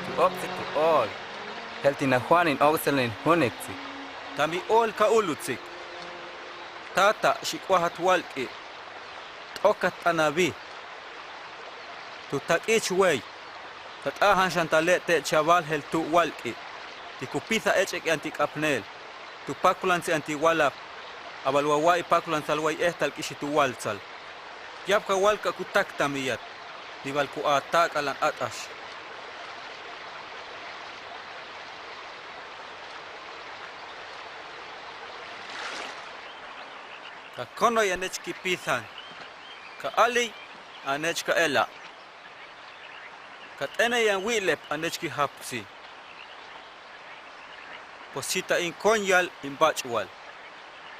Tu oktik tu ol. Hel ti na Juan in oktsel in hunik tsik. Tami ol ka ulu tsik. Tata, xik'uaja twalk'i. T'okat t'anabi. Tu tak'ich wey. Tat'ajan xan ta le' te' chabal hel tu' walk'i. Ti kupita ech'ek' yan ti k'apnel. Tu pakulan tsi yan ti walab. Abal wawa'i pakulan tal way ehtal k'ixi tu waltsal. Yabka walka' ku tak tamiyat. Nibal ku ata' k'alan at'ax. Ka konoy anech ki pitan. Ka aliy anech ka ela'. Ka t'eney an wi'lep anech ki japtsi. Pues xita in konyal in bach'wal.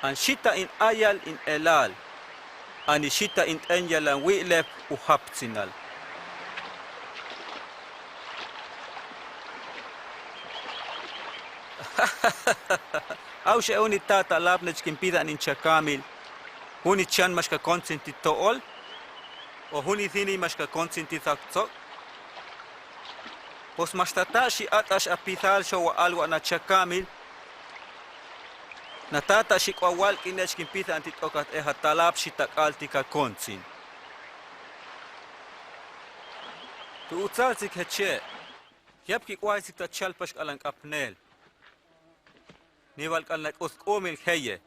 An xita in ayal in elal. Ani xita in t'enyal an wi'lep u japtsinal. Aw xe' uni tata' lab nech kin pidan in chakamil. Uni chan max ka kontsin ti to'ol. O uni dini max ka kontsin ti taktsok. Pues max tata' xi at'ax a pidal xowa alwa' na chakamil. Na tata' xik'ua walk'i nech kin pidan ti t'okat eja talab xi tak'al ti ka kontsin. Tu utsal tsik jeche'. Yab kik'uay tsik ta chalpax k'alan k'apnel. Nibal k'al na k'utk'umil jeye.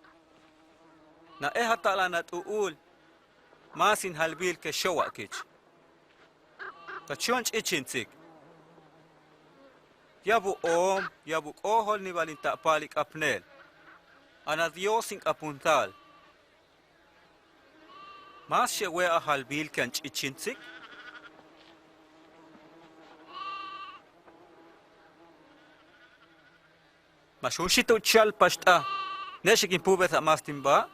Na eja ta'lan na t'u'ul. Masin jalbil ke xowakich. Ta chon ch'ichin tsik. Yabu om, yabu k'ojol nibal in ta'pali k'apnel. Ana Dios in k'apuntal. Mas xewe a jalbil kan ch'ichin tsik. Max un xi tu' chalpax t'a. Nexi kin pubet a mas tin ba.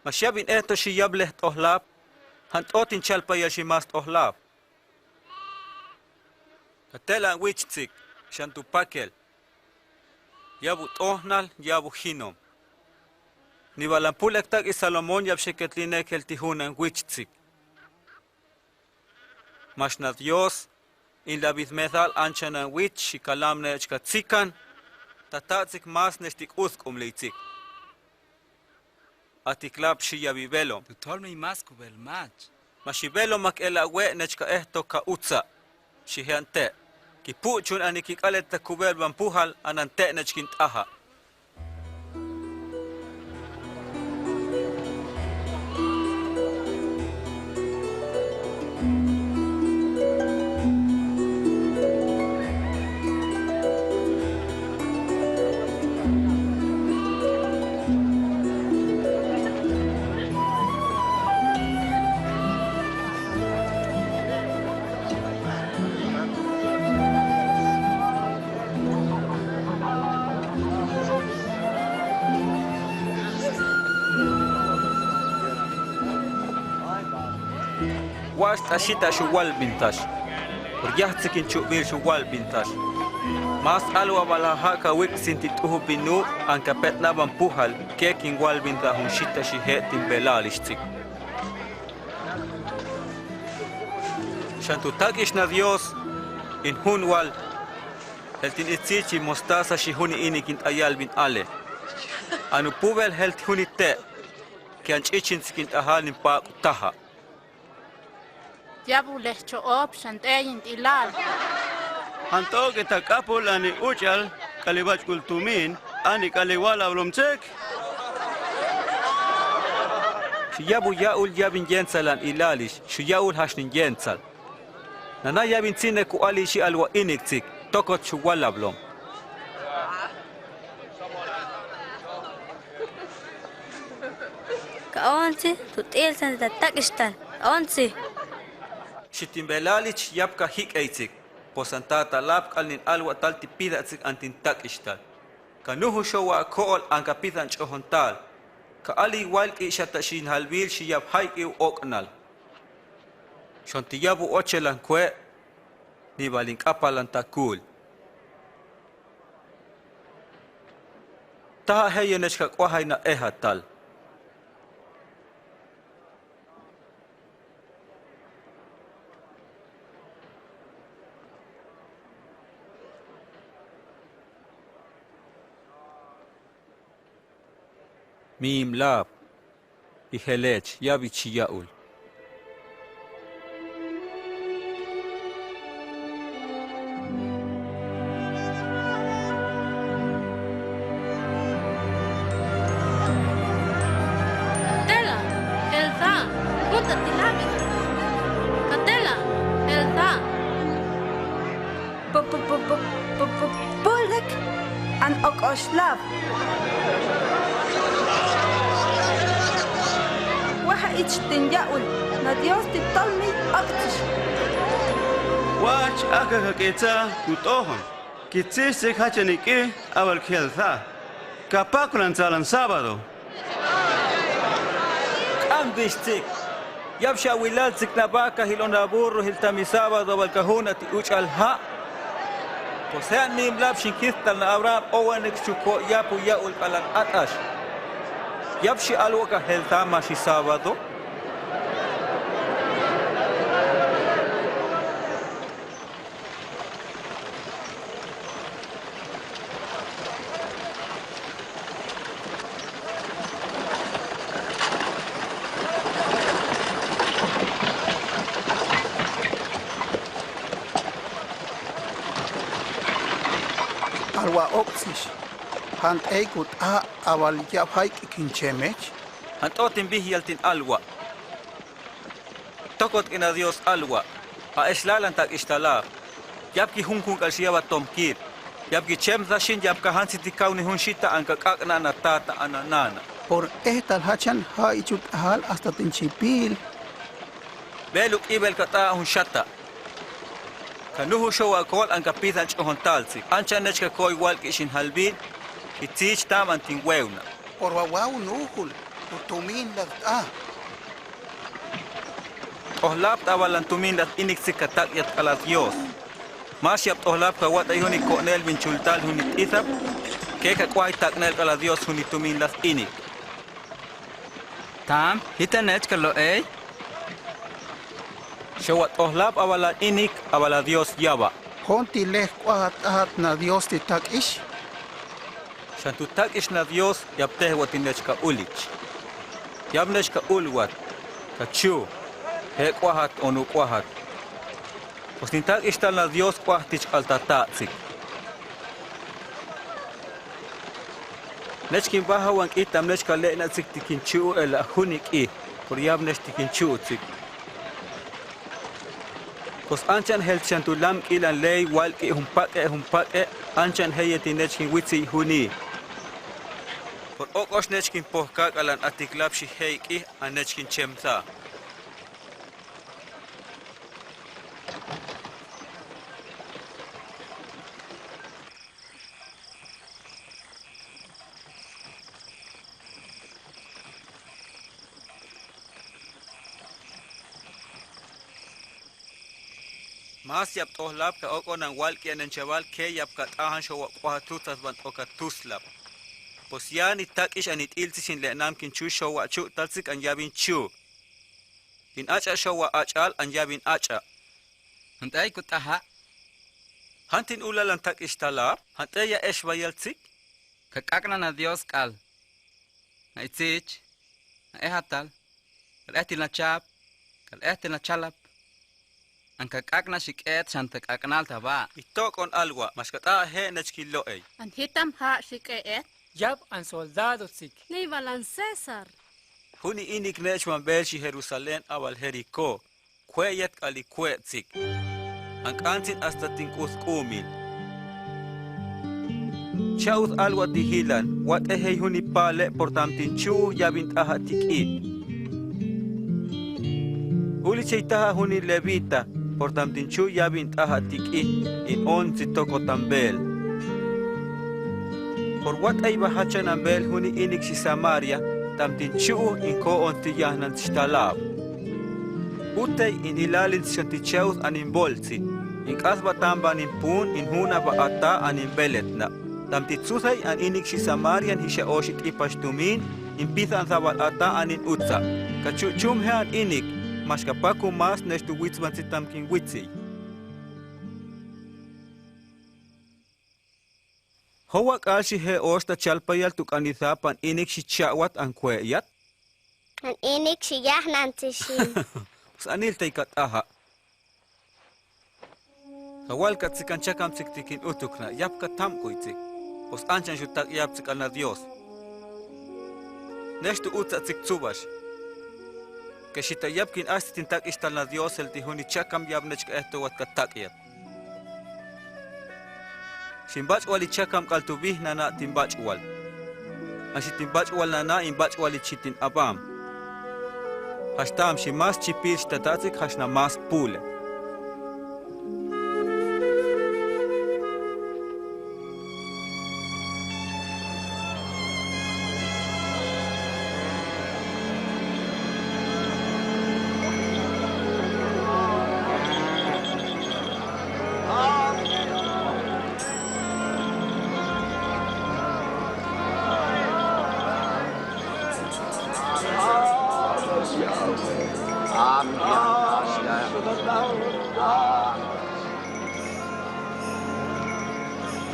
Max yab in eto xi yab lej t'ojlab. Jan t'ot in chalpayal xi mas t'ojlab. Ka telan wich tsik, xan tu pakel. Yabu t'ojnal, yabu jinom. Nibal an pul ektak i Salomón yab xeketlinek el ti junan wich tsik. Max na Dios, in la bidmedal anchanan wich xi kalamnech ka tsikan, tata' tsik mas nech ti k'utk'umli tsik. A ti klab xi yabi belom. Tu tolmey mas kubel mach. Max xi belom mak ela we' nech ka ehto ka utsa'. Xi je' an te'. Ki puchun ani ki k'alet ta kubel ban puhal anan te' nech kin t'aja'. Wax t'axi ta' xu walbintax. Por yaj tsikin chub'il xu walbintax. Mas alwa' b'al ja' ja' ka wik' sin ti t'ujub' bin nu' an ka petnab' an pujal ke kin walbintax jun xita xi je' tin bela'alix tz'ik. Xan tu tak'ix na Dios in jun wal jel tin itzi chi mostaza xi juni ini kin t'ayal bin ale. An upubel jel ti juni te' ke an ch'ichin tz'ik in t'ajal nin pak'u taja'. Yab'u lejcho'ob xan t'ey in t'ilal. Jan t'ok'et ta k'apul ani uch'al k'ali b'ach'ul tumin ani k'ali walab'lom tz'ik. Xu yabu ya'ul yabin yensalan ilali, xu ya'ul jaxnin yensal. Nana yabin tzinekuk ali xi alwa iniktsik, tokot xu walabloom. Ka onsi, tu t'ilsan ta tak'ixtal, onsi. Xitinbelalich yabka jik'eytsik, posan tata lab k'al nin alwa tal ti pidatsik an tin tak'ixtal. Ka nuju xowa ko'ol an ka pidan ch'ojon tal. Ka ali walk'i xata xinjalbil xi yab jayk'iw ok'nal. Xon ti yabu ochelan kue', nibalin k'apalan ta kul. Taja jeyonech ka k'uajay na ejatal. Mimlab, ijelech, yabi chi ya'ul. Katela, jeltza, junta ti labi. Katela, jeltza. Pu-, pu-, pu-, pu-, pu-, pu-, puldik an ok'oxlab. Waja ich tin ya'ul, na Dios ti tolmil ok'tix. Wach aka ka k'itza tu t'ojon. Kitsistik jachan ik'i awal jeltza. Ka pakulan tzalan sábado. K'am bixtsik. Yab xawilaltsik na baka jilon a burro jiltami sábado awal ka juna' ti uch'al ja'. Pues je'an mimlab xin kidtal na Abraham owanik xu ko' yapu ya'ul k'alan at'ax. Yab xi alwa' ka jeltza maxi sábado. Alwa' ok'tix, jant'ey ku t'aa' awal yab jayk'i kin chemech. Jant'o tin bijyal tin alwa'. Tokot k'in a Dios alwa', a exlalan tak'ixtalab. Yab ki junjun k'al xi yab a tomkil. Yab ki chemtza xin yab ka jantzi ti kawni jun xita an ka k'ak'nan a tata an a nana'. Por etal jachan ja' ichul t'ajal asta tin chipil. Beluk k'ibel ka t'aa' jun xata'. Ka nuju xowa ko'ol an ka pidan ch'ojon taltzi. Ancha'nech ka ko'oy walk'i' xinjalbil. Ki tzich tam an tin wewna'. Por wawaw nujul, tu tumin lat'a. T'ojlab ta awal an tumin lat inik tzik ka tak'yat k'al a Dios. Max yab t'ojlab ka wat'ay junik ko'nel bin chul tal junik t'isab, ke ka k'uay tak'nel k'al a Dios junik tumin lat inik. Tam, jitanech ka lo'ey. Xowa t'ojlab awal an inik, awal a Dios yaba'. Jon ti lek k'uajat t'ajat na Dios ti tak'ix. Xan tu tak'ix na Dios yabtejwa' ti nech ka ulich. Yab nech ka ulwat, ka chu, je' k'uajat o nu k'uajat. Pues tin tak'ixtal na Dios k'uajtich k'al ta ta'tzik. Nech kin bajawan k'i tam nech ka le'natzik ti kin chu'u ela' junik k'i, por yab nech ti kin chu'utz'ik. Pues ancha'an jel xan tu lamk'il an ley walk'i' jun pak'e' jun pak'e', ancha'an jeye' ti nech kin witzil juni. Por ok'ox nech kin pojka k'al an atiklab xi je'ik'i an nech kin chemtza. Mas yab t'ojlab ka ok'onan walk'i' an nechebal ke yab ka t'ajan xowa k'uajat tutsat ban t'okat tuslab. Pues ya ni tak'ix an ni t'iltzix in le'nam kin chu xowa chu'taltzik an yabin chu. Bin ach'a' xowa ach'al an yabin ach'a'. Jant'ey ku t'aja'. Jan tin ulalan tak'ixtalab, jant'ey ya exbayaltzik. Ka k'ak'nan a Dios k'al. Na itzich, na ejatal, k'al ejtil na chab, k'al ejtil na chalab. An ka k'ak'nan xik'eet xan ta k'ak'nal ta ba'. Itok'on alwa', max ka t'aa' je' nech ki lo'ey. An jitam ja' xik'eet. Yab an soldado tzik. Ney balan César. Juni inik ne'ech mambeelxi Jerusalén a bal Jerikó, kwe'yat k'ali kwe'tsik, an k'ansin asta tin k'utk'umil. Cha'ut alwa ti jilan, wat'ejeyi juni pale' por tamtin chu'uj yabin t'aja' tik'i. Ulichey taja juni levita por tamtin chu'uj yabin t'aja' tik'i in onsi toko tan beel. Por wat'ay ba jachan ambeel juni inikxi Samaria tamtin chu'uj in ko'on ti yajnantsi xtalab. Utey in ilalintsi xan ti cha'ut an in boltsi, in k'asba tamban in puun in juna ba ata an in beletna'. Tamtin tsudey an inikxi Samaria in jixa'oxi t'ipax tumin, in pidan sabal ata an in utsa. Ka chu'chumje an inik, max ka paku mas nextu witsbantsi tamkin witsiy. Jowa k'aal xi je'ox ta chalpayal tuk'an isab an inikxi cha'wat an kwe'yat. An inikxi yajnantsi xin. Pues anil tey ka t'aja'. Ka walk'atsik an chakamtsik ti kin utukna', yap ka tamk'uytsik. Pues anchan xu tak'yaptsik k'al na Dios. Nextu utsatsik tsubax. Ke xita yap kin achti tin tak'ixtal na Diosel ti juni chakam yap nech ka ejtowat ka tak'yat. Xi bach'uali chakam k'al tu bijna' na' tin bach'ual. An xi tin bach'ual na' na' in bach'uali chi tin abam. Jaxtam xi mas chipil xi ta tatsik jaxna mas pule.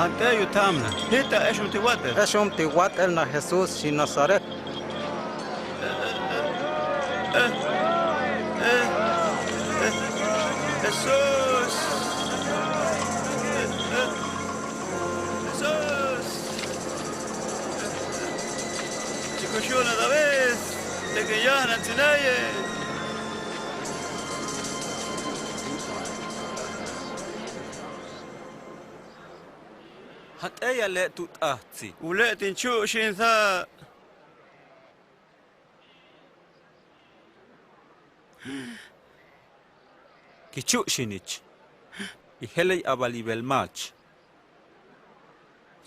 Jant'eyu tamna, jita, exum ti wat'el. Exum ti wat'el na Jesús xi Nazaret. Jesús. Jesús. Chikuxuna David, tekin yajnantsi naye. Jant'eya le' tu t'ajtsi. Ule' tin chu'xinsa. Ki chu'xinich. Ijeley a bal ibelmach.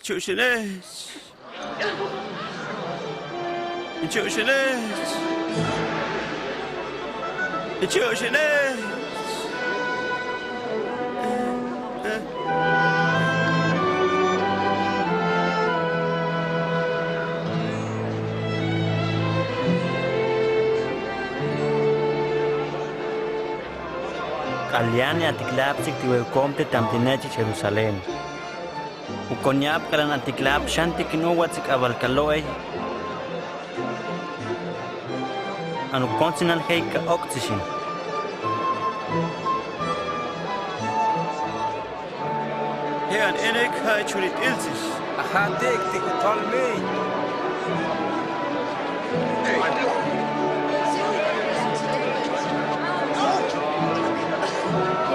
Chu'xinich. Chu'xinich. Chu'xinich. K'al yani a tiklabsik ti we'ukomte tamti nechi Jerusalén. Ukon yap k'alan a tiklab xan ti kin uwatsik a bal kalo'ey. An ukon sinal jey ka oktsixin. Je'an enek ja' ichul it'iltsix. Ajatik ti kutolmiy.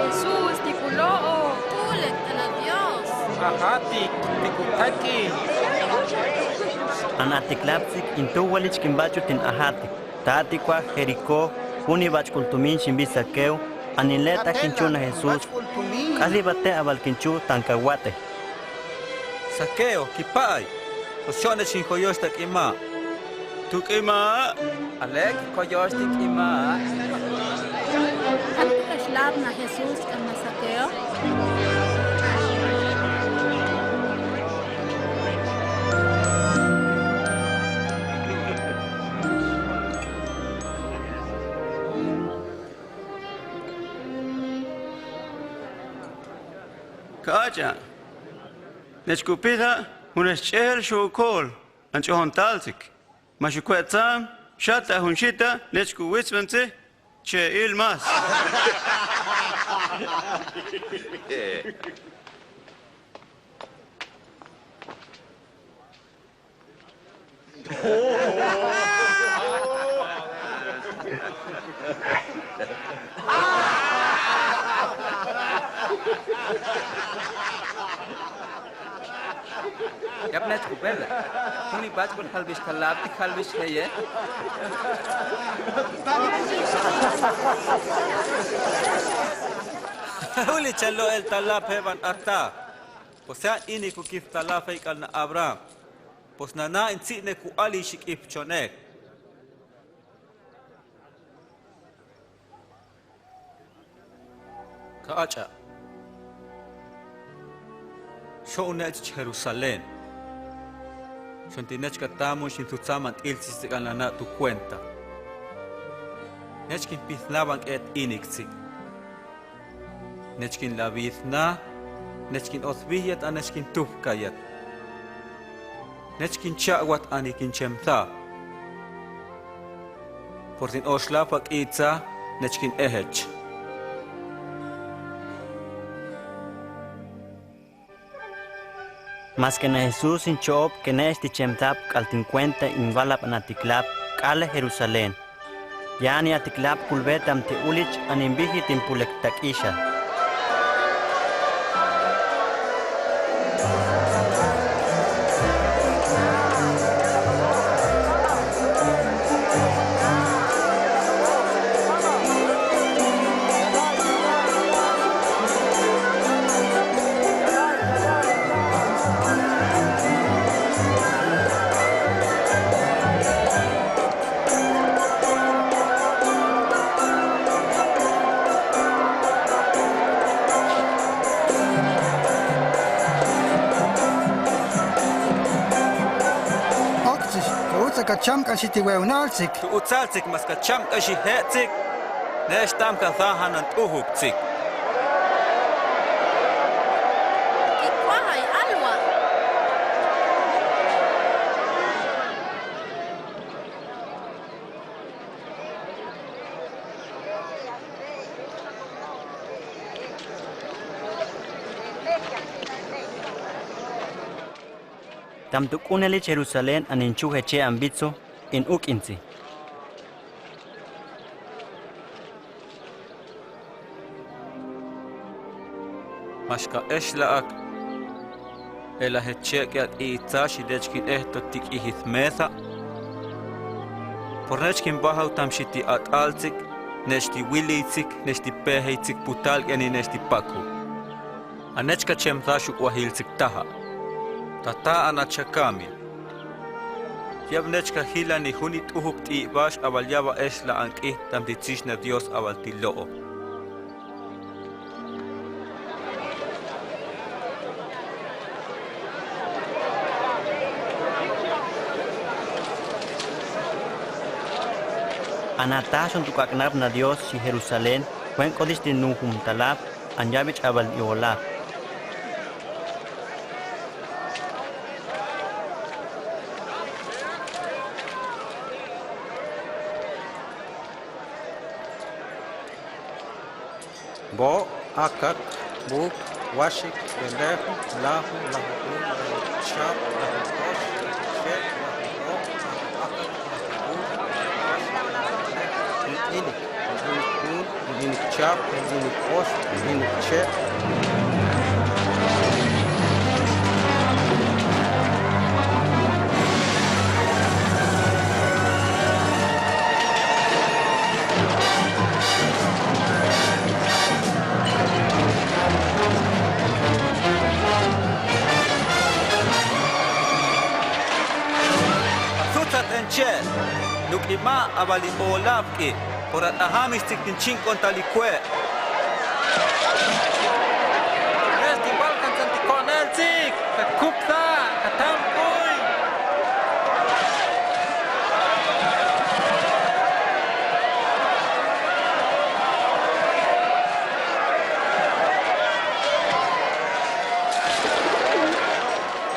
Jesús ti kulo'o. Kulet k'ala' Dios. Ajatik ti kutaki. An a tiklabsik in tuwalij kin bachul tin ajatik. Tati kua Jerikó, juni bach'ul tumin ximbi Zaqueo, an in le' ta kin chu' na Jesús, k'ali ba te' a bal kin chu' tan ka wat'e. Zaqueo, kipa'ay, pues xo'onech kin koyox ta k'ima'. Tu k'ima'. Ale' kin koyox ti k'ima'. Jan tu' ka xlab na Jesús k'ama Zaqueo. Kach'a, nech kupida, jun nech ch'ejel xu'ukol, an ch'ujon taltsik. Ma xukwe' tsam, xata' jun xita, nech kuwitsbantsi, che'il mas. Yap nech ku bela. Huni bach kun halbish talap, ti halbish heye. Huli chalo el talap heban ata. Pues ya ini ku kif talap hei kal na Abraham. Pues nana in tsi ne ku ali shik ip chonek. Ka acha. Sho unech Jerusalén. Shon ti nech ka tamu shin tu tsaman il tsi tsi kan lana tu kuenta. Nech kin pithna ban et inik tsi. Nech kin labithna, nech kin osbiyat, a nech kin tupkayat. Nech kin chawat ani kin chemta. Por tin oxlapa k'itza, nech kin ehech. Maske na Jesús in chop ke nech ti chemtap k'al tin kuenta in walap an atiklap k'al Jerusalén. Yan ya atiklap kulbe tam ti ulich an in biji tin pulek tak'ixal. Oktsix, ka utsa ka cham k'axi ti wew naltsik. Tu utsal tsik mas ka cham k'axi je' tsik. Nech tam ka thahan an t'uhuk tsik. Ki kwaha i alwa. Tam tuk'unelich Jerusalén an in chujeche an bitso in uk'intsi. Max ka exla'ak, ela jechek'e a t'itza xi dech kin ejto ti k'ijitmesa. Por nech kin bajaw tam xi ti at'altsik, nech ti wiliytsik, nech ti pejiytsik putalk'eni nech ti paku. A nech ka chemtza xuk'wajiltsik taja. Tata, an a chakamil. Yab nech ka jilani juni t'ujuk t'ib'ax a bal yaba exla'an k'i tam ti tzixna Dios a bal ti lo'o. An a taxon tu k'ak'nab na Dios xi Jerusalén, wen k'otix ti nujum talab, an yab'ich a bal i'olab. Bo', akak, buk, waxik, beleju, laju, laju un, laju chab, laju ox, laju chet, laju bo', laju akak, laju buk, laju waxik, laju beleju, laju inik, laju inik un, laju inik chab, laju inik ox, laju inik chet. Atsutsat enchel, nuk'ima a bal i'olab k'i, por a t'ajamixtsik tin chink'on tal ikue'. Nech ti balkan san ti ko'neltsik, ka kupta, ka tampuy.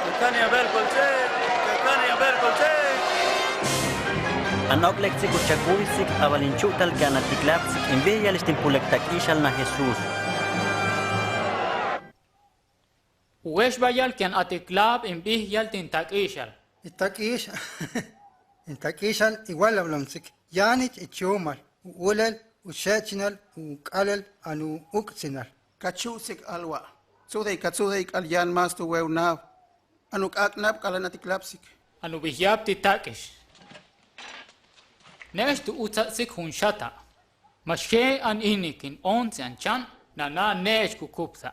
Ka kani a ber koltsik, ka kani a ber koltsik. An ok lektsik u chakuysik a bal in chu'tal ke an a tiklabtsik in bijyalix tin pulek tak'ixal na Jesús. Wix bayal ke an a tiklab in bijyal tin tak'ixal. I tak'ix, in tak'ixal i walablamtsik, yanich i chumal. u ulel, u xeechinal, u k'alel, an u uk'sinal. Kachutsik alwa'. Tsudey, katsudey k'al yan mas tu wew nab. An u k'ak'nab k'alan atiklabsik. An u bix yab ti tak'ix. Ne'ex tu utsatsik jun xata'. Max jee an ini kin once an chan, nana ne'ex ku kupsa'.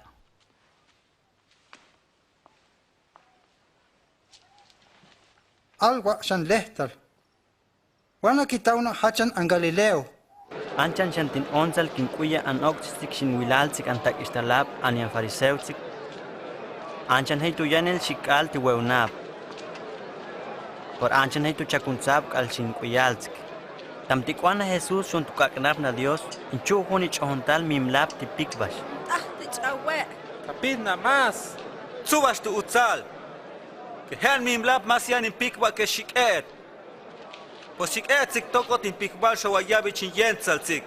Alwa' xan letal. Wana kitawna' jachan an Galileo. Anchan xan tin onzal kin k'uya an okchsik xin wilaltsik an tak'ixtalab an yan fariseotsik. Anchan jey tu yanil xik'al ti wew nab. Por anchan jey tu chakunsab k'al xin k'uyaltsik. Tam ti k'uana Jesus xon tu k'ak'nab na Dios, in chu' juni ch'ojontal mimlab ti pikbax. T'aj ti ch'awe'. Kapit na mas. Tsubax tu utsal. Ke je' an mimlab mas yan in pikba ke xik'e'et. Pues xik'e'etsik tokot in pikbal xawa yabi chin yentsaltsik.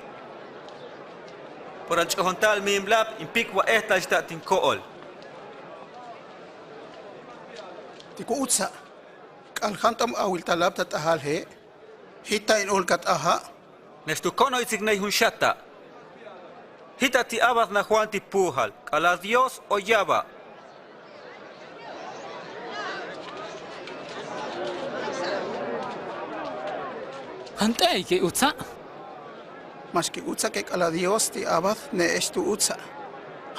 Por an ch'ojontal mimlab in pikba ejtach ta' tin ko'ol. Ti ku utsa'. K'al jant'om awiltalab ta t'ajal je'. Jita in ul kat'aja'. Nex tu konoytsik ney jun xata'. Jita ti abat na Juan ti Puujal, k'alal Dios o yaba'. Jant'ey ke utsa'. Max ki utsa' ke k'alal Dios ti abat ne'ex tu utsa'.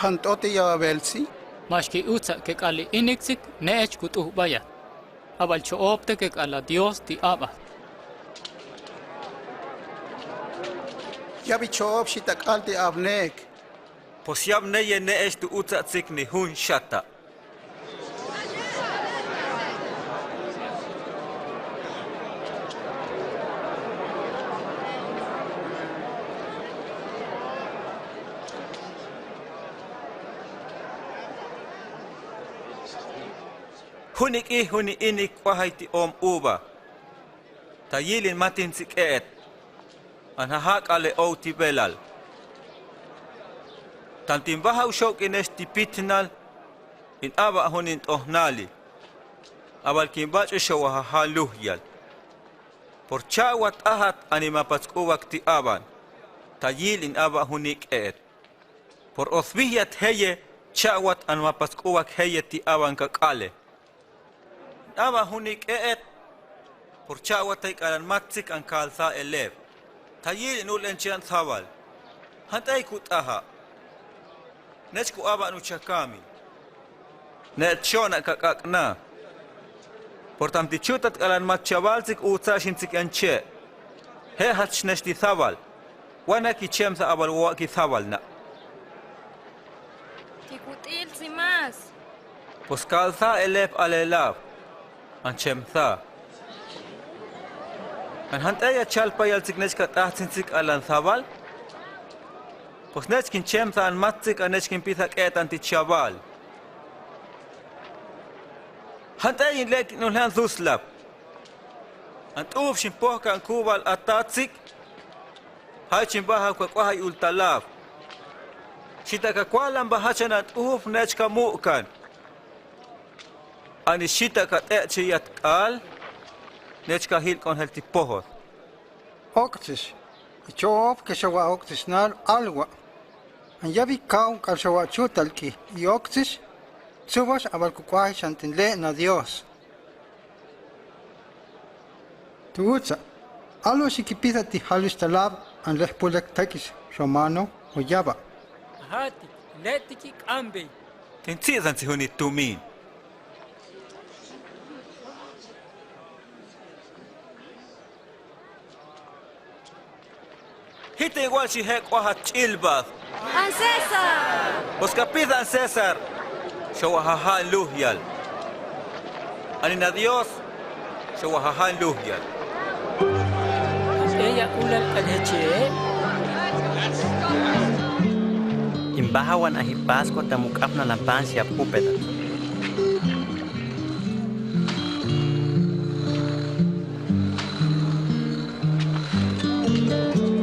Jant'o ti yababeltsi. Max ki utsa' ke k'ali iniktsik ne'ex ku t'ujbayat. Abal cho'obte ke k'alal Dios ti abat. Yabi cho'ob xita k'al ti abneek. Pues yab neye ne'ex tu utsatsik ni jun xata'. Juni k'ij juni inik k'uajay ti om uva. Ta yil in matin tsik'e'et. An jaja' k'al e ow ti belal. Tan tin baja' u xok'inex ti pitnal. In aba' jun in t'ojnali. Abal kin bach'u xawa jaja' lujyal. Por cha'wat t'ajat an in mapatsk'uwak ti aban. Ta yil in aba' jun ik'e'et. Por osbijyat jeye cha'wat an mapatsk'uwak jeye ti aban kak'ale. In aba' jun ik'e'et. Por cha'wat tey k'alan matsik an kalsa' eleb. Ta yil in ul enchean sabal. Jant'ey ku t'aja'. Nech ku aba' nuchakami. Ne'et xoona' kak'ak'na. Por tam ti chutat k'alan mat chabaltsik utsa' xintsik enche'. Je'jat xnex ti sabal. Wana ki chemsa abal wa' ki sabal na'. Ti ku t'il tsi mas. Pues kalsa' eleb alelab. An chemsa. An jant'ey a chalpayaltsik nech kat'ajtsintsik k'alan sabal. Pues nech kin chemsa an matsik an nech kin pisa k'e'etan ti chabal. Jant'ey in le' kin uljan suslab. An t'uub xin pojkan kubal atatsik. Jay chin baja kak'uajay ultalab. Xita kakualan ba jachan an t'uub nech kamuk'an. Ani xita kat'e'cheyat k'aal nech kajil k'onjel ti pojot. Oktsix, i cho'ob ke xawa' oktsixnal alwa'. An yabi kaw k'al xawa' chutal k'i i oktsix, tsubax abal ku k'uay xan tin le' na Dios. Tu utsa', alwa' xikipisa ti jalixtalab an lejpulek tak'ix romano o yaba'. Ajatik, le'tik i k'ambey. Tin tsi'san tsi juni tumin. Jiten wal xi je' k'uajat ch'ilbad. An César. Pues kapis an César. Xawa' jaja' lujyal. Ani na Dios. Xawa' jaja' lujyal. Eya k'ulal k'al jeche'. In bajawan aji Pascua ta muk'apnal an pan syap upedat.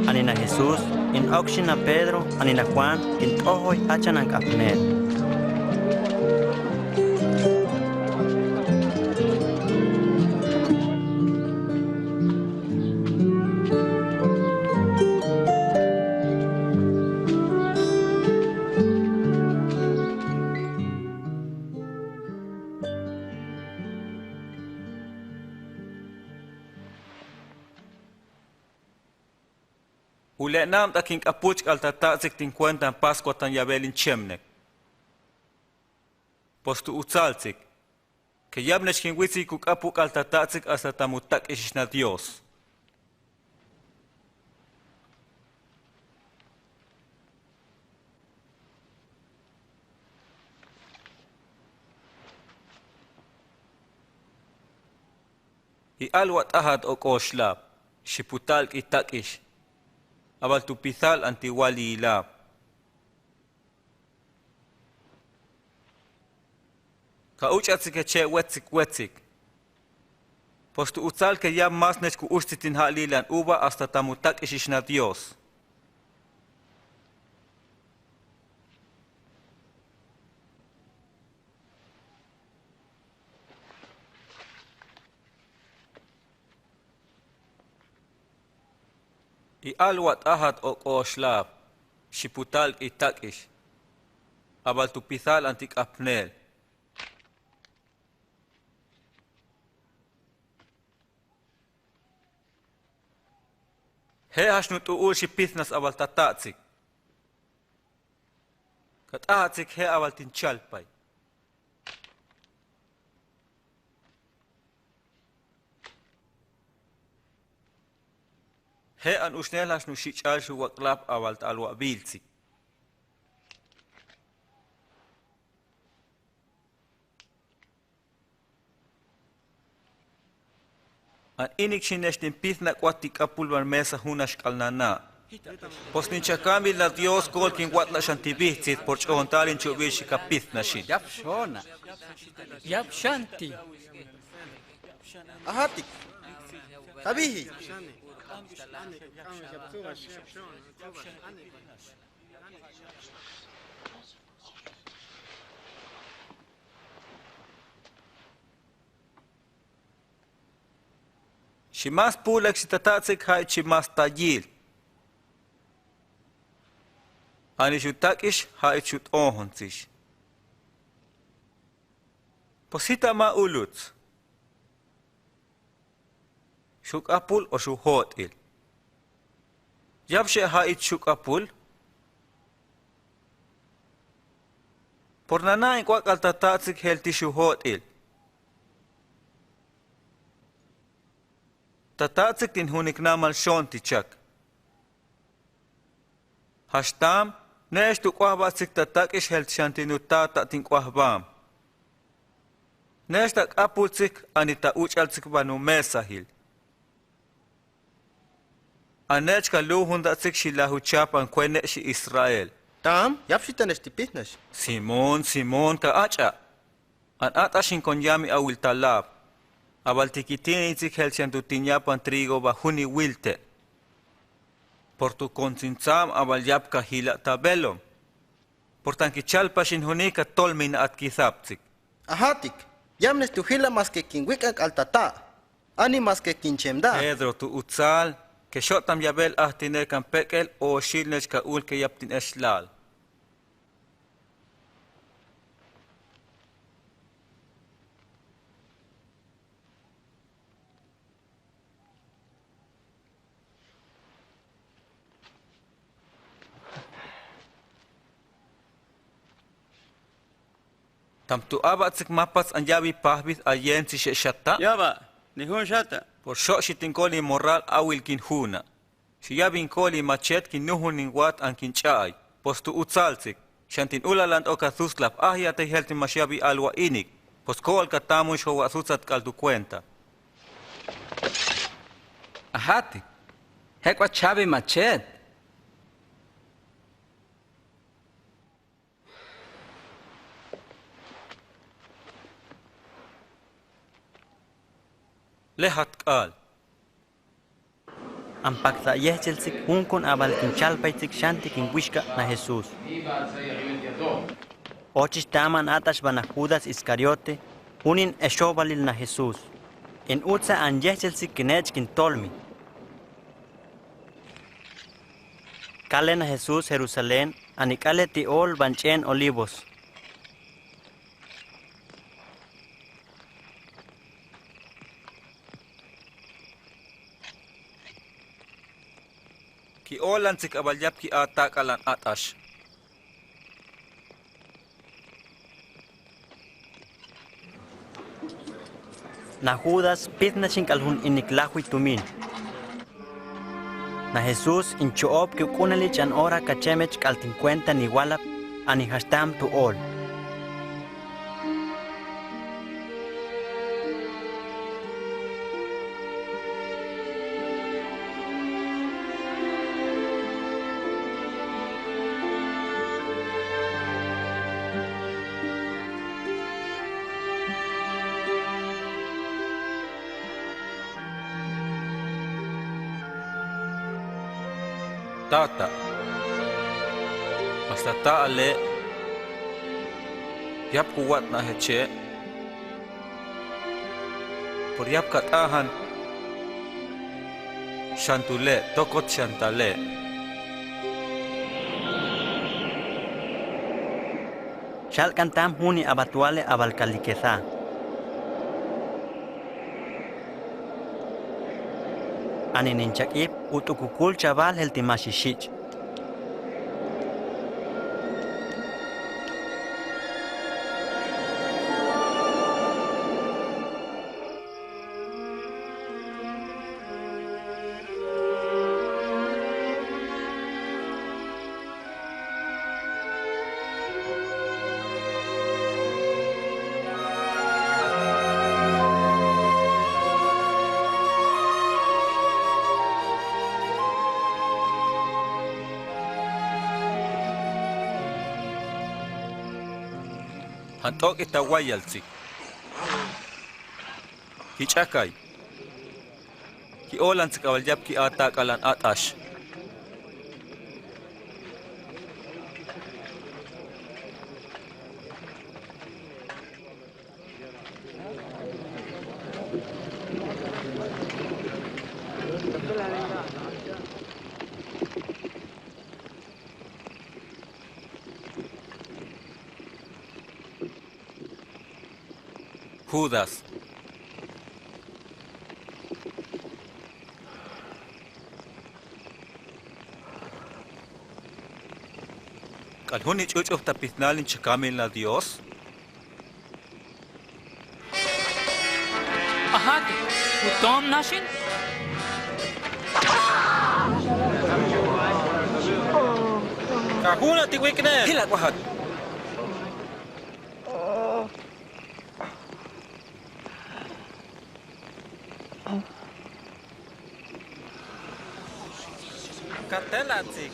Ani na Jesús, in okxin na Pedro, ani na Juan, kin t'ojoy jachan an k'apnel. Le' namt'ak kin k'apuch k'al ta tatsik tin kuenta Paskua tan yabel in chemnek. Pues tu utzaltzik ke yabnech kin witzi ku k'apu k'al ta tatsik hasta ta mu tak'ixix na Dios. I alwa t'ajat o k'oxlab, xi pu talk'i tak'ix, a bal tu pithal an ti wal ilab. Ka uch'atsik ke che' wetsik wetsik. Pues tu utzal ke yab masnech ku uxtzi tin ja'lilan uva hasta ta mu tak'ixix na Dios. I alwa t'ajat o k'oxlab, xi pu talk'i tak'ix, a bal tu pithal an ti k'apnel. Je' jax nu t'u'ul xi pithnas a bal ta tatsik. Ka t'ajatsik je' a bal tin chalpay. Je' an uxnel jax nu xich'al xu wak'lab a bal ta alwa biltzik. An inik xi nech tin pithna k'uat ti k'apul ban mesa junax k'al nana'. Pues tin chakambil na Dios kol kin watla' xan ti bijtzit por ch'oon tal in chub'il xi ka pithna xin. Yab xona. Yab xanti. Ajatik. Tabiji. Xi mas pulak xi ta tatsik ja'ich xi mas tayil. Ani xu tak'ix ja'ich xu t'oontsix. Pues jita ma uluts. Xu k'apul o xu jot'il. Yab xe' ja'ich xu k'apul. Por nana' in k'uak k'al ta tatsik jel ti xu jot'il. Ta tatsik tin junik namal xon ti chak. Jaxtam, ne'ex tu k'uajba'tsik ta tak'ix jel xan ti nu tata' tin k'uajba'am. Ne'ex ta k'apultsik ani ta uch'altsik ba nu mesajil. A ne'ech ka lu'ujundatsik xi la juchap an kue ne'ex xi Israel. Tam, yab xi ta ne'ex ti pithnax. Simón, Simón, ka ach'a'. An at'ax in kon yami awil ta lab. A bal ti kiti'initsik jel xan tu tinya' pan trigo ba juni wil te'. Por tu kontsintsam a bal yab ka jila' ta belom. Por tan ki chalpax in juni ka tolmin at ki saptsik. Ajatik, yab ne'ex tu jila' maske kin wik'an k'al ta ta'. Ani maske kin chemda'. Pedro, tu utsal ke xotam yabel ajtine kan pek'el o xil ne'ex ka ul ke yab tin exlal. Tam tu aba'tsik mapats an yabi pajbit a yen tsi xe'xata'. Yaba, ni jun xata'. Por xo'xi tin koli morral awil kin juna'. Xi yabin koli machet kin nujun nin wat an kin ch'a'ay. Pues tu utsaltsik. Xan tin ulalan t'o ka suslap ajyate jel tin max yabi alwa inik. Pues kowal ka tamun xowa sutsat k'al tu kuenta. Ajatik. Jek'wa chabi machet. Le jatk'al. An pakta' yejcheltsik junkun a bal kin chalpaytsik xan ti kin wixka' na Jesús. Ochich tama an at'ax ba na Judas Iscariote, junin exobalil na Jesús. In utsa an yejcheltsik kin e'ch kin tolmi. Kale na Jesús Jerusalén, ani kale ti ol ban ch'een Olivos. Óolan tzigabal yabki a tak'alan at'ax. Na Judas pitna chin k'al jun inik lajwi tumin. Na Jesús in cho'obki uk'unali ch'an ora kachemech k'al tinkuenta niwalab ani jaxtam tu óol. Tata, mas tata ale, yabku watna' jeche', por yabka t'ajan xan tule' tokot xan tale'. Xal k'antam juni abatwale abal kalikesa. Ani ninchak'ib ut'ukukul chabal jel ti maxixich'. Jant'ok'ita wayal tzig. Jich'akay. Ki óolan tzigabal yabki a tak'alan at'ax. Judas. K'al jun ich'uch'ub ta pitnal in chikamil na Dios. Ajati, utom naxin. Ka juna ti wikne. Jila' k'uajat. Katela tzig.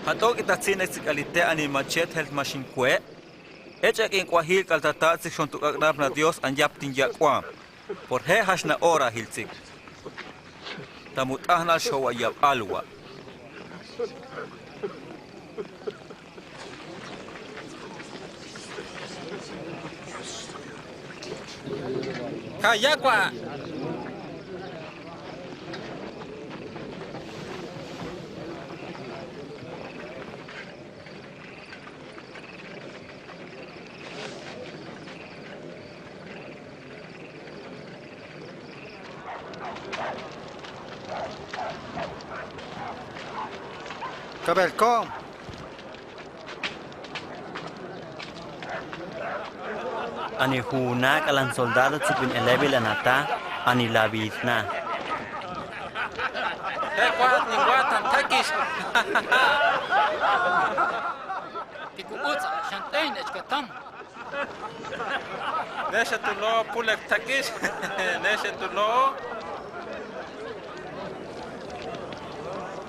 Jant'ok'ita tzin ek tzig k'al ite' ani machet jel max in kue'. Ech'a k'in k'uajil k'al tata' tzig xon tu' k'ak'nab na Dios an yab tin yak'uam. Por je' jaxna ora jil tzig. Ta mut'ajnal xowa yab alwa'. Ka yakwa. Kabel kom. Ani juna k'alan soldado tzuk bin elebil an ata ani labidna. Ti ku utsa xan t'ein echkatam. Nexe tu lo pulek takix. Nexe tu lo.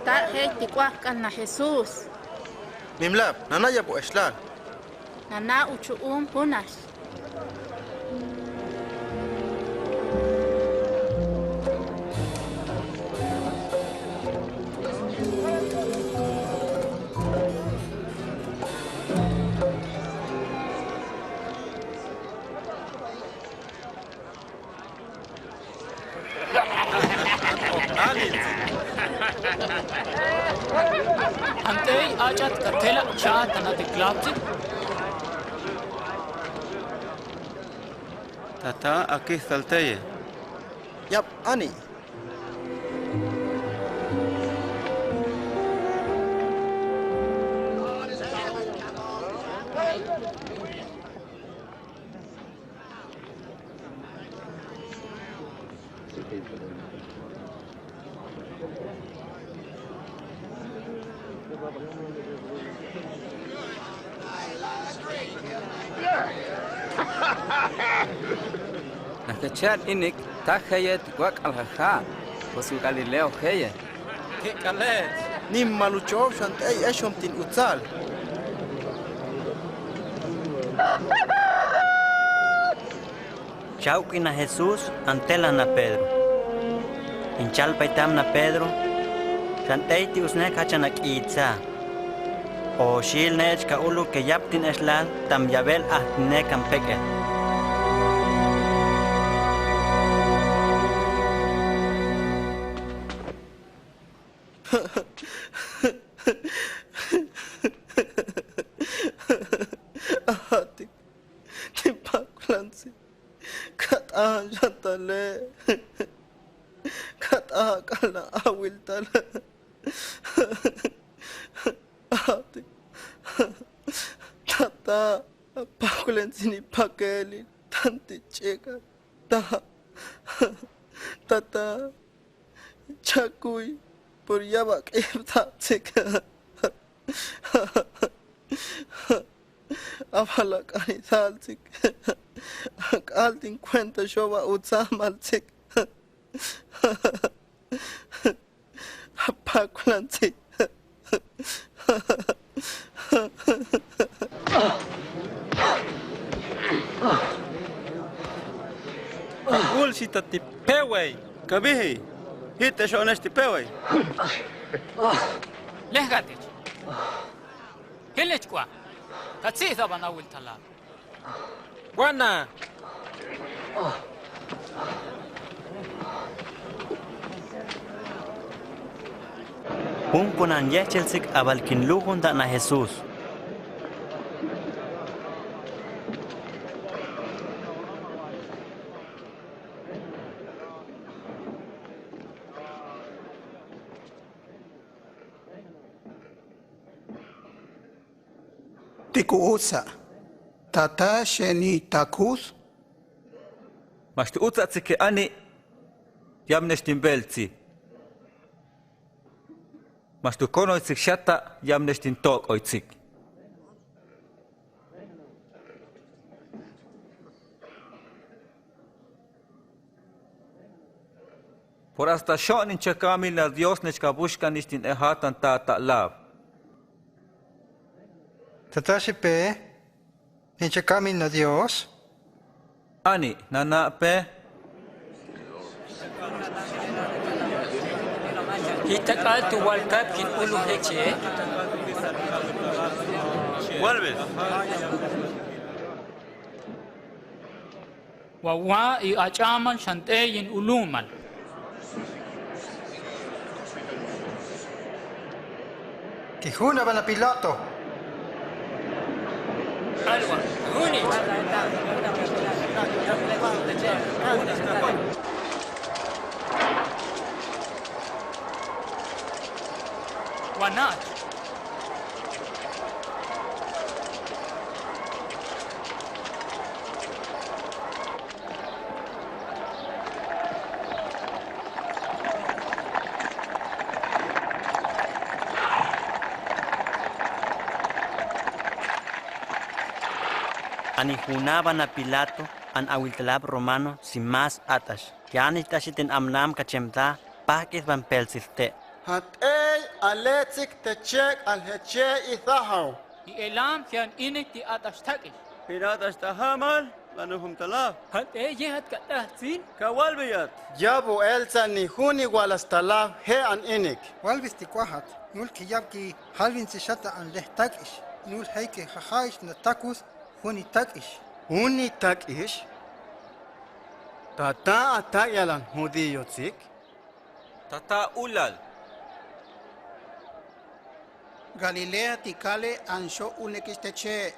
Ta jech ti k'uaj k'al na Jesús. Mimlab, nana' yap u exlan. Nana' u chu'um junax. Antey ach'at katela' cha'at tanatik labtzi. Tata, akij talteye. Yap, ani. Najkachet inik ta jeyet wak'al jajan, pues Galileo jeye. Jek'ale, nimal ucho'ow xan tey echom tin utsal. Chawk'in a Jesús an telan a Pedro. In chalpay tamna Pedro, xan tey ti usnek jachan a k'itsa. Oxil ne'ech ka uluk ke yap tin exlal tam yabel ajtinek an pek'el. Ajatik, tin pakulan tsi, kat'ajan tale, kat'ajan k'alan awil tale. Ajatik, tata, pakulan tsi ni pakelin, tan ti chika, ta, tata. Chakuy, pur yaba k'ipta' tsik. Abala k'ani sal tsik. K'al tin kuenta xoba utsamal tsik. Apakulan tsik. Ul sita ti pewey. Kabihi. Hita xonex ti pewey. Lengkatich. Hilnich kua. Katsisa ban awil tala. Wana. Pun kunan yechel tsik abal kin luhun dan a Jesús. Ti ku'utsa, tata xeni takus. Max tu utsa tsik ke ani, yamnex tin beltsi. Max tu konoy tsik xata, yamnex tin tok'oy tsik. Por asta xo'on nin chakamil na Dios nech ka buxkanix tin ejatan tata' lab. Tata xipe, nin chakamil na Dios. Ani, nana' pe. Jita k'al tu walkap kin ulu jeche. Walbes. Wawa i ach'amal xan t'eyin ulumal. Kijuna bana Pilato. Alwa, junich. Wanach. Ani junabana Pilato, an awiltalab romano, si mas atax. Yanich t'axi tin amnam kachemta, pak'it ban peltsiste'. Jat'ey aletsik techek aljeche' idajaw. Ilam jian inik ti atax tak'ix. Jin atax tajamal, lanujum talab. Jat'ey yejat kat'ajtsin. Kawalbiyat. Yabu eltsa ni juni walas talab je' an inik. Walbis ti kuajat, nul ki yabki jalbin tsi xata an lej tak'ix. Nul jeyke jajaix na takus, juni tak'ix. Juni tak'ix. Tata' a tak'yalan judío tsik. Tata' ulal. Galilea ti kale an xo' ulnekix teche'.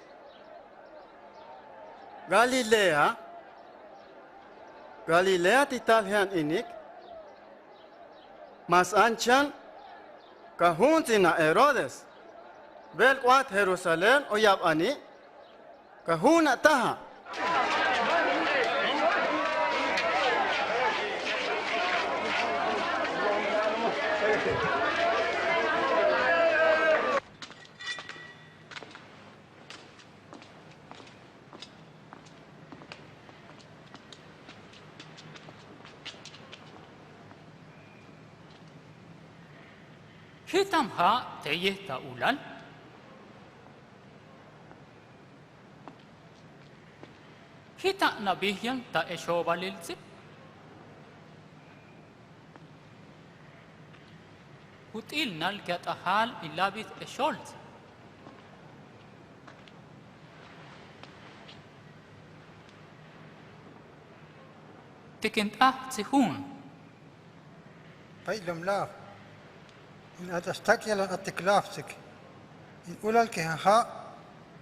Galilea. Galilea ti tal je' an inik. Mas an chan, ka jun tsi na Herodes. Bel k'uat Jerusalén o yabani. Ka jun a taja. Jitam ja' teyej ta ulal. Jita' nabijyal ta exobalil tsip. Jut'il nal kiat'ajal ilabid exol tsip. Tikint'aj tsijun. Paylom lab. In atastakyal an atiklabtsik. In ulal ke jaja'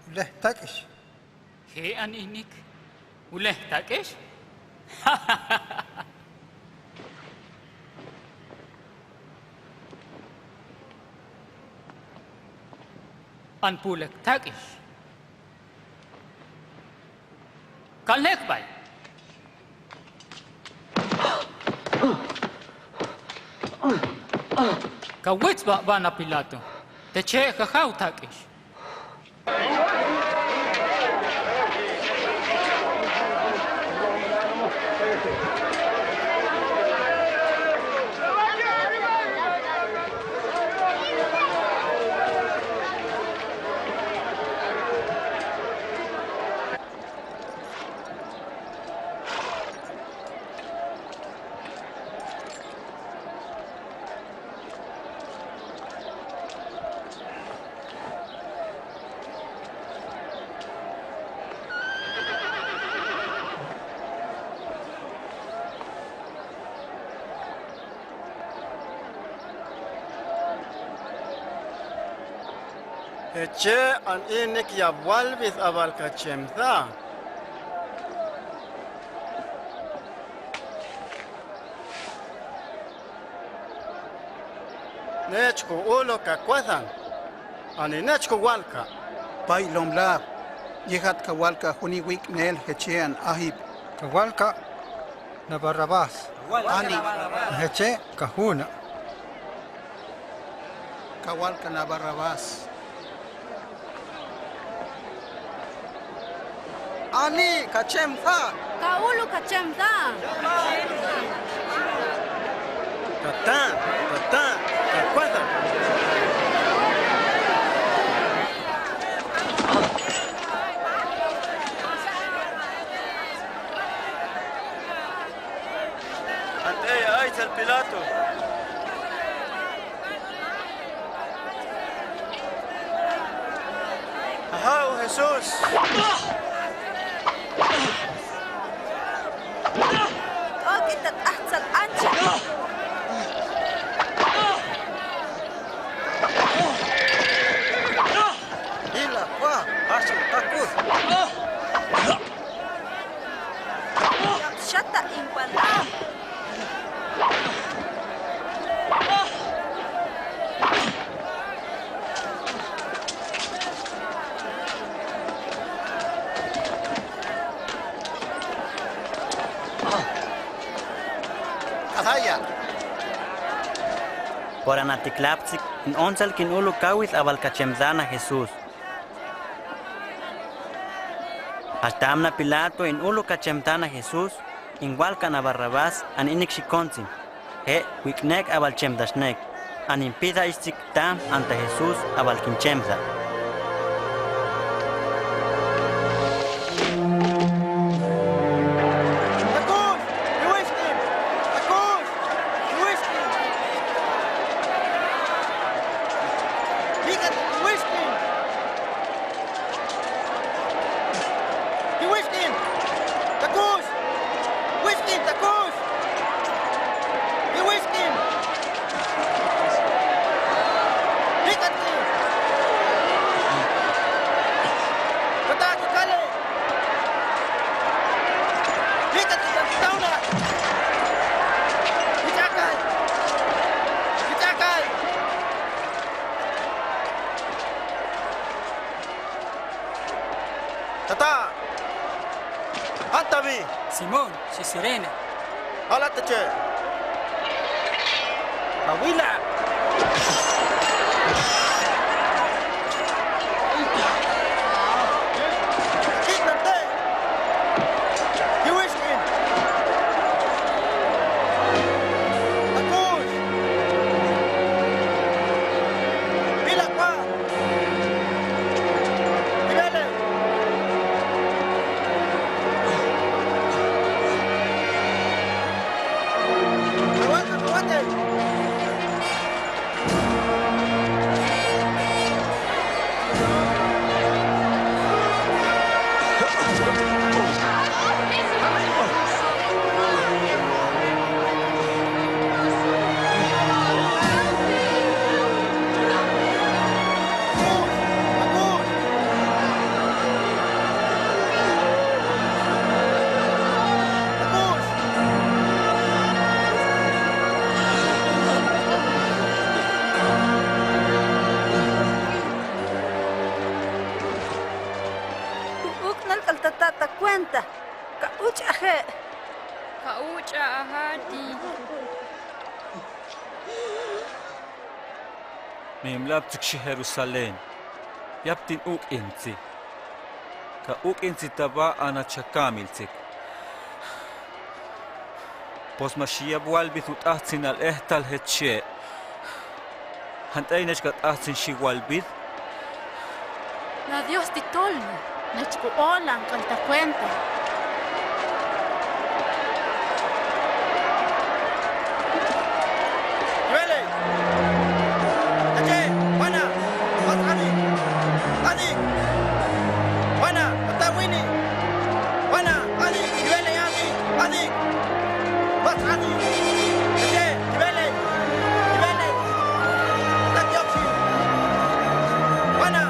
ulej tak'ix. Je' an inik ulej tak'ix. An pulek tak'ix. Kalnek bay. Kawitsba' bana Pilato. Teche' jaja' u tak'ix. Jeche' an inik ya walbid a bal kachem da. Nech ku ulu kakwadan. Ani nech ku walka. Paylom lab. Yejat kawalka juni wiknel jeche' an ajib. Kawalka na Barrabás. Ani. Jeche' kajuna. Kawalka na Barrabás. Ani kachem da. Ka ulu kachem da. Katan, katan, kakwadan. Ante ya ay tal Pilato. Ajau Jesús. Okita tahtal ancha. Ila wa asu takut. Shata inkuan. Kasaya. Por anatiklabtsik in onsal kin ulu kawil a bal kachem dan a Jesús. Hasta amna Pilato in ulu kachem dan a Jesús, in walka na Barrabás an inik xikontsin. Je' wiknek a bal chemdasnek. An in pida istik tam anta Jesús a bal kin chemda. Jiwiskin! Takus! Wiskin, takus! Jiwiskin! Jikatki! Kataki kale! Jikatki kan kitauna! Jichakay! Jichakay! Tata! Anta bi! Simón, si Cirene. Ala tache. Kawila. Kit nante. Jiwiskin. Takus. Mimlab tzikxi Jerusalén. Yabtin uk'intzi. Ka uk'intzi ta ba ana chakamiltzik. Pues max yab walbid ut'ajtzin al ehtal jeche. Jant'ey nech ka t'ajtzin xi walbid. La Dios ti tolni, nech ku olan k'al ta kuenta. Yibeley. Ache, wana, mas adik, adik. Wana, ata wini. Wana, adik, yibeley, adik, adik. Mas adik. Ache, yibeley, yibeley. Ata dioksin. Wana.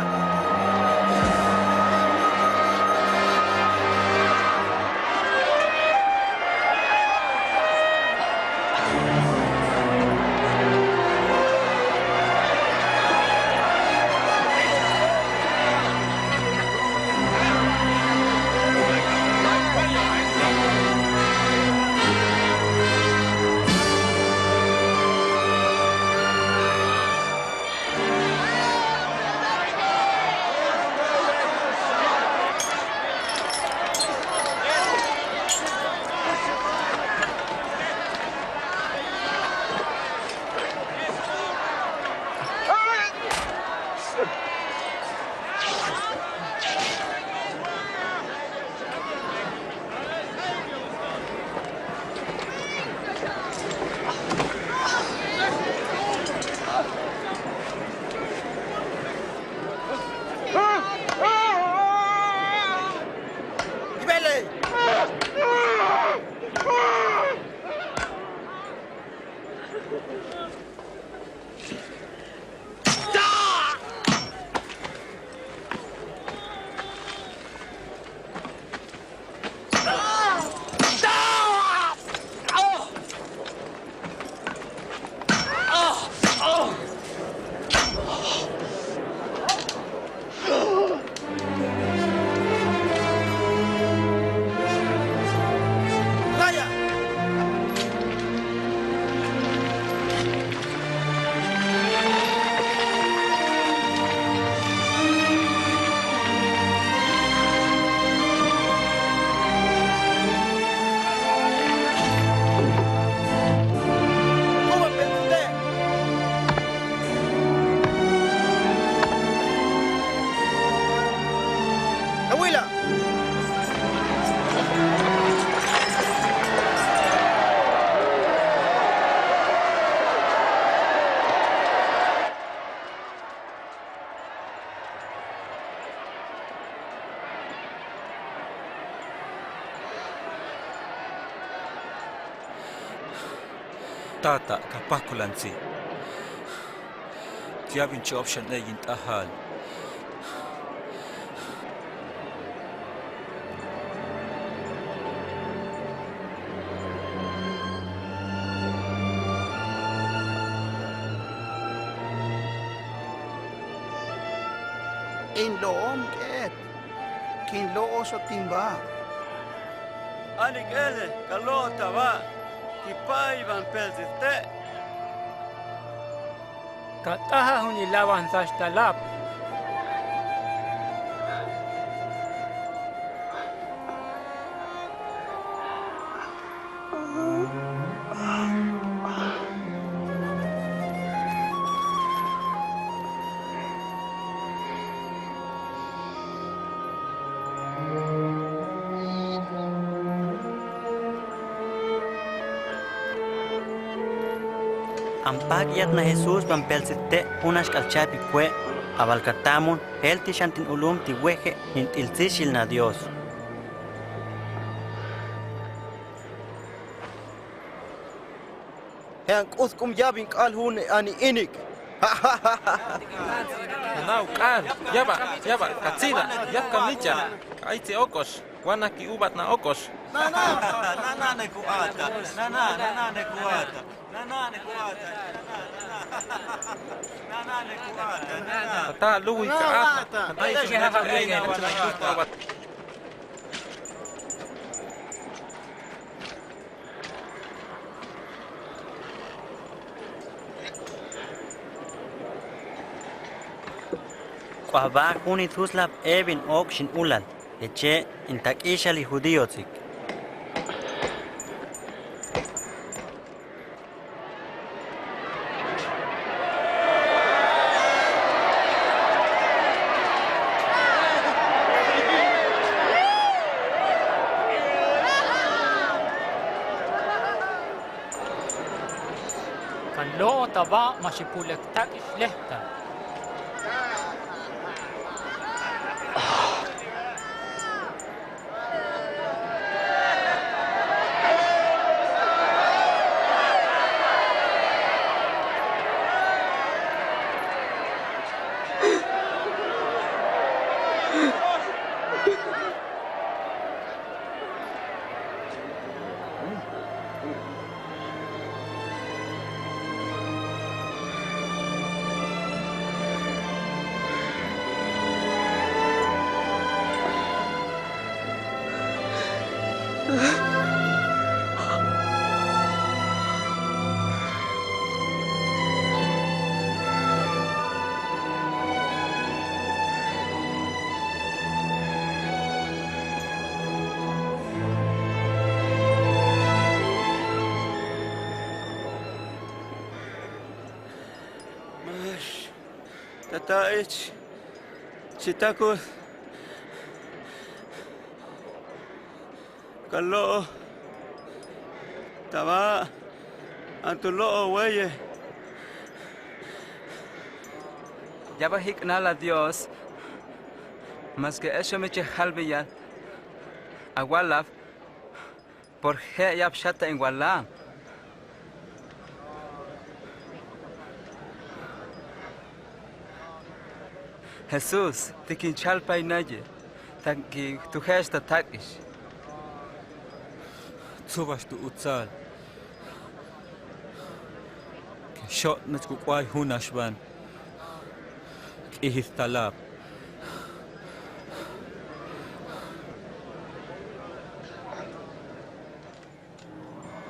Tata, kapakhulan tzi. Tiyabin chop xan e yin t'ahal. In lo'om k'et, kin lo'o sotin ba. Anik ele, ka lo'o ta ba, kipay ban peltzite'. Ka t'aja juni lawan saxtalab. Ampaka yatna Jesús ban peltzite' junax k'al chapi kue', a bal ka tamun, jelti xan tin ulum ti weje' nin t'iltzixil na Dios. Je'an k'utk'um yabin k'al jun ani inik. Nanaw k'al, yaba', yaba', katzila, yabka micha', k'ay tzi okox, wana ki ubat na okox. Nana, nana ne ku'ata, nana, nana ne ku'ata, nana ne ku'ata, nana ne ku'ata, nana. Tata, luwi ka'ata, tata, K'ua̱ ba juni thuslab ewi in ok xinulal, jeche in tak'ixal i judíotsik. Kalo ta ba ma xipulek tak'ix lehta. Max, tata'ich, chitakut, kalo ta ba an tu lo'o weye. Ya ba jiknal a Dios, maske eso mi chi jalbeyal, a walab, por je' yab xata in walab. Jesús, ti kin chalpay naye, ta ki tu je'ex ta tak'ix. Tsubax tu utsal. Kin xo'nach ku k'uay junaxban. K'ijil talab.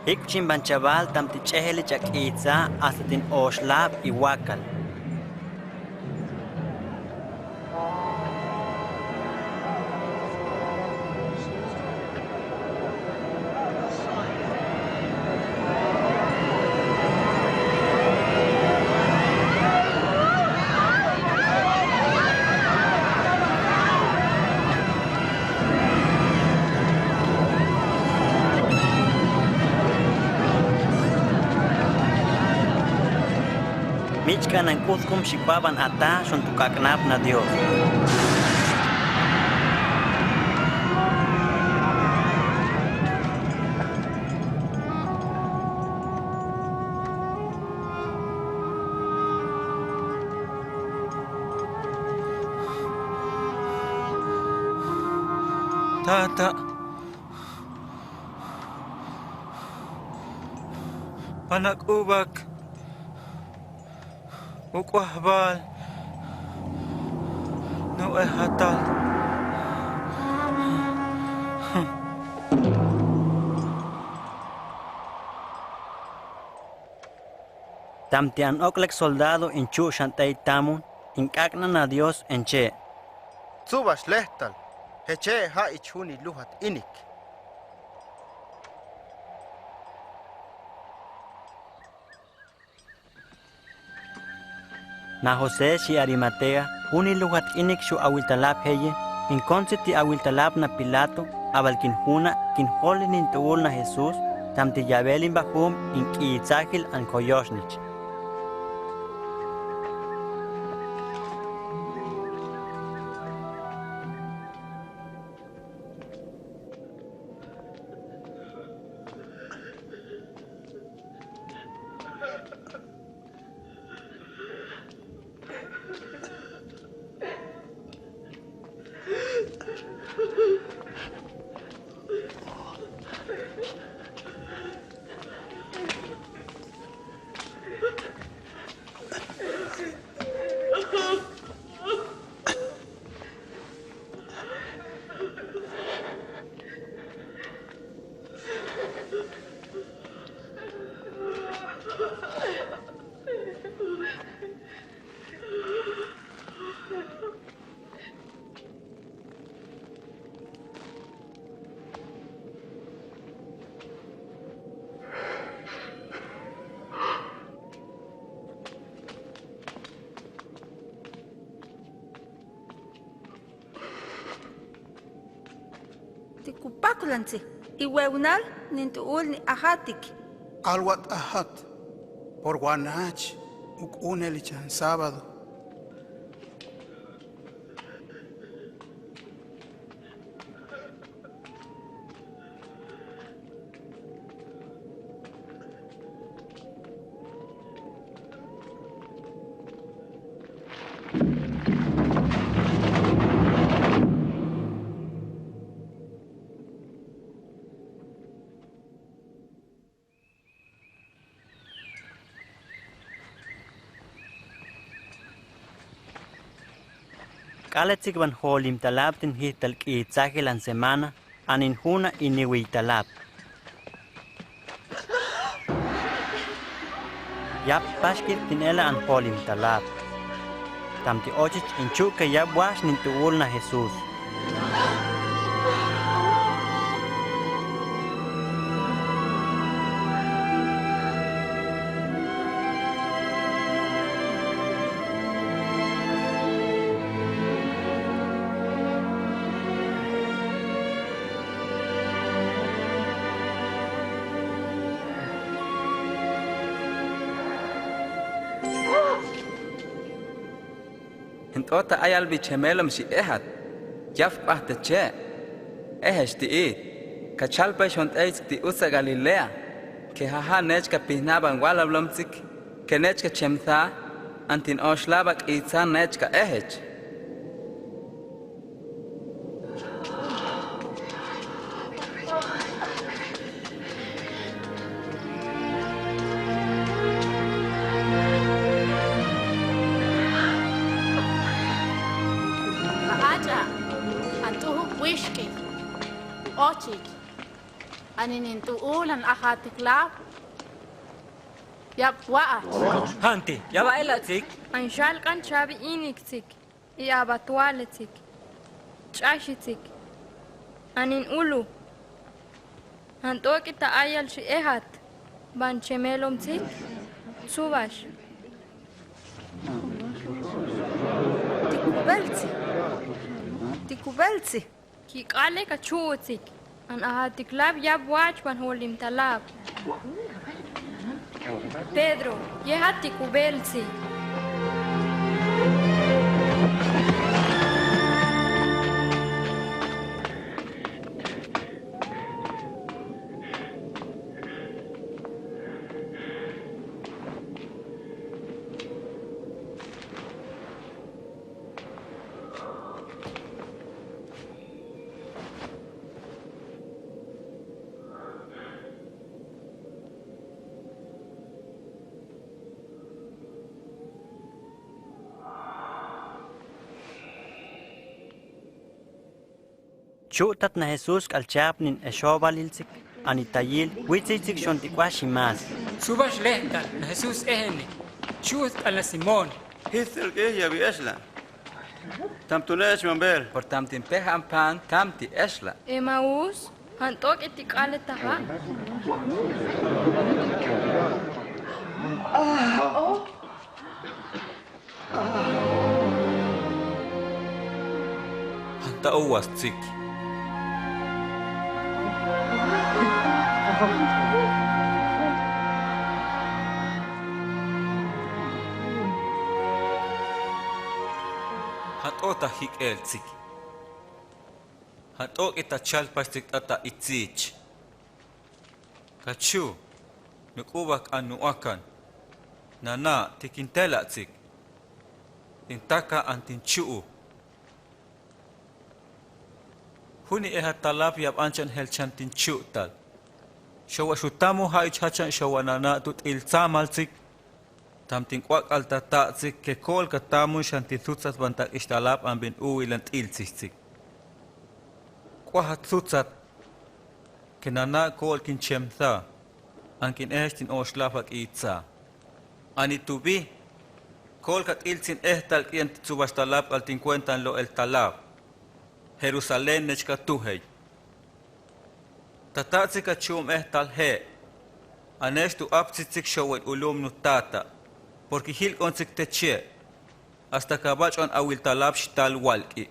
Jik'chin ban chabal tamti ch'ejel icha' k'iitza hasta tin oxlab iwakal. Mich'k'an an k'utkun xikbaban ata xun tu k'ak'nab na Dios. Tata, panak'ubak uk'uajbal nu ejatal. Tamti an ok'lek soldado in chu' xan t'ey tamun, in k'ak'nan a Dios in che': Tsubax lejtal, jeche' ja' ich juni lujat inik. Na José xi Arimatea, juni lujat inik xu' awiltalab jeye, in kóntsi ti awiltalab na Pilato, a bal kin juna' kin jolin in t'uul na Jesús, tamti yabelin bajum in k'iitsajil an koyoxnich. Ku pakulan tsi, iweunal nint'uul ni ajatik. Alwat ajat, por wa naach, uk'unel ichan sábado. K'aale tsik ban jolim talab tin jiltal k'iit sajilan semana, an in juna' iniwil talab. Yap paxkil tin ela an jolim talab. Tamti ochich in chu'ke yap wash nint'uul na Jesús. Jint'o ta ayal bi chemelom xi ejat. Yaf k'uaj teche'. Ejex ti i. Ka chalpay xont'ey tsik ti utsa' Galilea. Ke jaja' nech ka pijna'ban walablo'm tsik. Ke nech ka chemtha. An tin oxlab a k'iitsa nech ka ejech. Ach'a, an t'ujuk wixk'ik, ochich, an in nint'uul an ajat tiklab, yap wa'ach. Janti, ya ba'ela' tsik. An xal k'an chabi'inik tsik. I abatwale tsik. Ch'axi tsik. An in ulu. An t'ok'ita ayal xi ejat. Ban chemelom tsik. Subax. Tikubel tsik. Tikubel tsik. Ki k'ale ka chu'u tsik. An ajat tiklab yap wa'ach ban jolim talab. Pedro, yejat tikubel tsik. Chu'tat na Jesús k'al chapnin exobalil tsik, an i tayil, witsi tsik xon ti k'uaxi mas. Subax lejtal, na Jesús ejeni, chu'ut k'al na Simón. Jits'il k'ijia bi exla. Tamtu nech mambel. Por tamtin pej an pan, tamti exla. Emaús, jan t'ok'iti k'ale taja'. Jan ta uwas tsik. Jan t'o ta jik'el tsik. Jan t'ok'ita chalpax tsik t'ata itzich. Ka chu, nuk'uba k'an nu'akan. Nana', ti kin tela' tsik. Tin taka an tin chu'u. Juni ejat talab yap an chan jelchan tin chu'tal. Xowa xutamu ja'ich jachan xowa nana' tu t'il tsamal tsik. Tamtin k'uak'al tata' tsik ke ko'ol ka tamu xan ti sutsat ban tak'ix talab an bin uwilan t'iltsij tsik. K'uajat sutsat ke nana' ko'ol kin chemtha, an kin ejech tin oxlaf ak'itsa. Ani tubi, ko'ol ka t'iltsin ejtal k'ian ti tsubax talab k'al tin kuentan lo'el talab. Jerusalén nech ka tujey. Tata' tsik a chu'um ejtal je'. Anex tu aptsi tsik xowen ulum nutata'. Porki jilk'on tsik teche'. Asta ka bach'on awil talab xtal walk'i.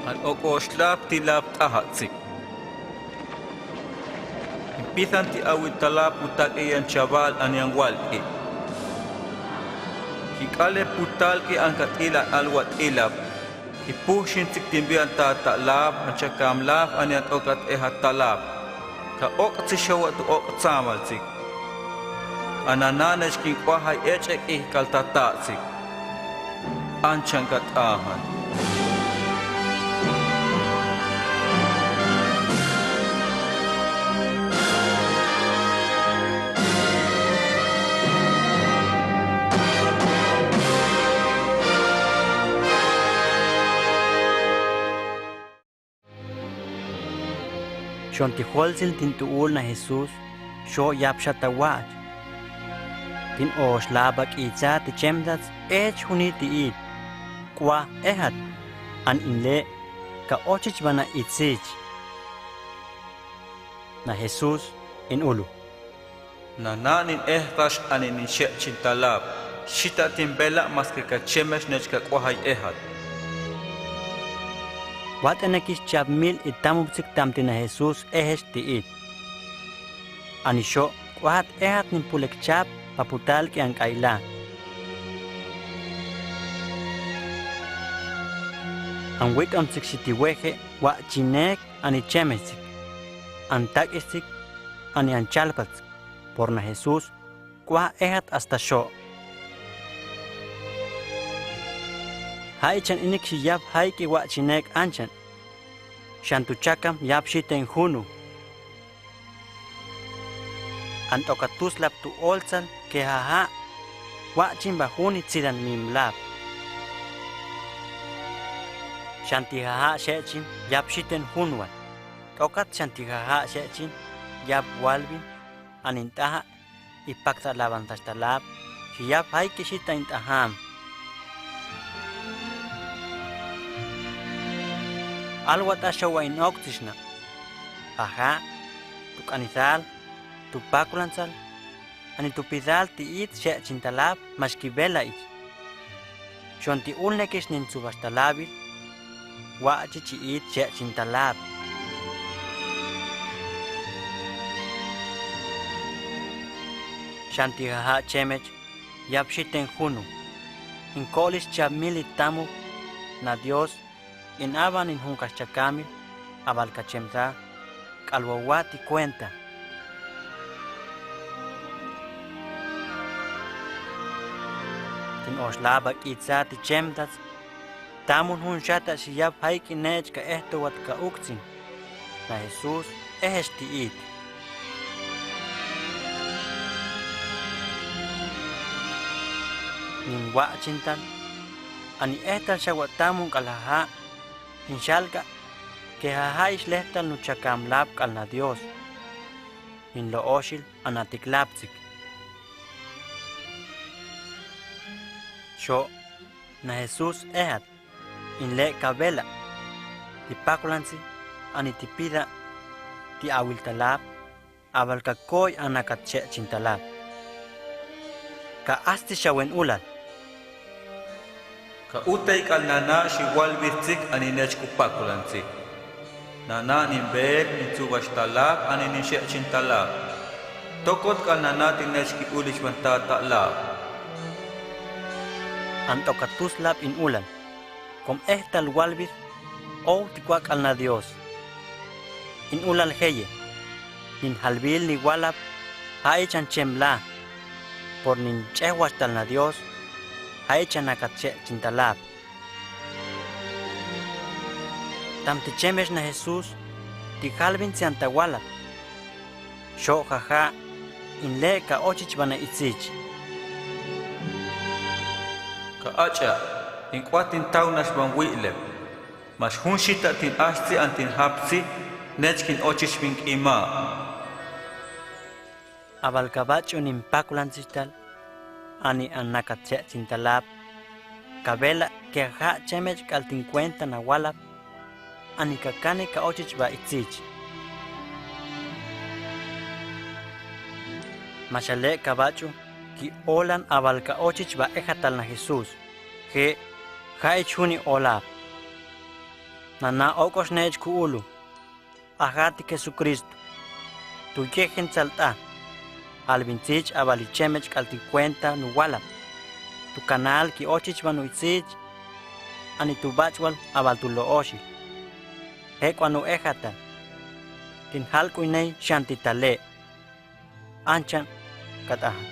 An ok'oxlab ti lab t'ajatsik. Inpisan ti awil ta lab utak'i yan chabal an yan walk'i. Jik'ale putalk'i an kat'ilat alwat'ilab. Jipuxintsik ti nbian tata lab an chakam lab an yan t'okat ejat ta lab. Ka ok'tsik xawa' tu ok'tsamaltsik. An nana'nex kin k'uajay ech'ek'ik k'al tata'tsik. An chan kat'ajan. Xon ti joltsil tin t'u'ul na Jesús, xo' yap xat ta wa'ach. Tin o'oxlab ak'itsa ti chemtats, ech juni ti it. K'uaj ejat, an in le' ka ochich bana itsich. Na Jesús in ulu. Nana'nin ejtax ani nin xe'chin ta lab, xita' tin bela' maske ka chemex nech ka k'uajay ejat. Wat'enekix chab mil itamubtsik tamti na Jesús ejex ti it. Ani xo' k'uajat ejat nin pulek chab pa putalk'i an k'ayla. An wik'amtsik xiti weje' wa'chinek ani chemextsik, an tak'ixtsik ani an chalpatsik. Por na Jesús k'uaj ejat hasta xo'. Ja'i chan inik xi yap jayk'i wa'chinek an chan. Xan tu chakam yap xiten junu. An t'okat tuslab tu oltsal ke jaja' wa'chin ba juni tsidan mimlab. Xan ti jaja' xe'chin yap xiten junwan. T'okat xan ti jaja' xe'chin yap walbin an in t'aja' ipakta' labantax ta lab, xi yap jayk'i xita in t'ajam. Alwat'a xawa' in oktixna'. Jaja', tu k'anidal, tu pakulantsal, ani tu pidal ti it xe'chin ta lab, max ki bela'ich. Xon ti ulnekix nin tsubax ta labil, wa'chich chi it xe'chin ta lab. Xan ti jaja' chemech, yap xiten junu. In ko'lix chab mil itamub, na Dios, in aban in junkax chakamil, abal ka chemsa, k'al wawa' ti kuenta. Tin o'oxlab ak'itsa ti chemtats, tamun jun xata' xi yap jayk'i nech ka ejtowat ka uktsin. Na Jesús, ejex ti it. Nin wa'chintal, ani ejtal xawa' tamun k'al jaja', in xalka', ke jaja'ix lejtal nu chakam lab k'al na Dios. Nin lo'oxil, anatik labtsik. Xo', na Jesús ejat, in le' ka bela', ti pakulantsi, ani ti pida', ti awil ta lab, abal ka koy anakat xe'chin ta lab. Ka astsi xawen ulal. Ka utay k'al nana' xi walbitsik ani nech ku pakulantsik. Nana' nin beel, nin tsubax ta lab, ani nin xe'chin ta lab. Tokot k'al nana' ti nech ki ulich ban tata' lab. An t'okat tuslab in ulan. Kom ejtal walbit, ow ti kua' k'al na Dios. In ulal jeye. Nin jalbil ni walab, ja'ich an chemla. Por nin ch'ejwaxtal na Dios, ja'ich anakat xe'chin ta lab. Tamti chemex na Jesús, ti jalbintsi an ta walab. Xo' jaja', in le' ka ochich bana itzich. Ka ach'a', in k'uat in tawnax ban wi'leb. Max jun xita' tin axtsi an tin japtsi, nech kin ochich bin k'ima'. Abal ka bach'u nin pakulantsixtal, ani anakat xe'chin ta lab, ka bela' ke jaja' chemech k'al tin kuenta na walab, ani ka kani ka ochich ba itzich. Max ale' ka bach'u, ki olan abal ka ochich ba ejatal na Jesús, je', ja'ich juni olab. Nana ok'os neech ku'ulu. Aja ti Jesucristo, tu yejentsalt'a, albintzich a bali chemech k'al ti kuenta nu walap, tu kanal ki ochich ba nu itzich, ani tu bach'ual a bal tu lo'oxi. Jek'ua nu ejatlan, tin jalk'uinei xan ti tale'. Anchan kat'ajan.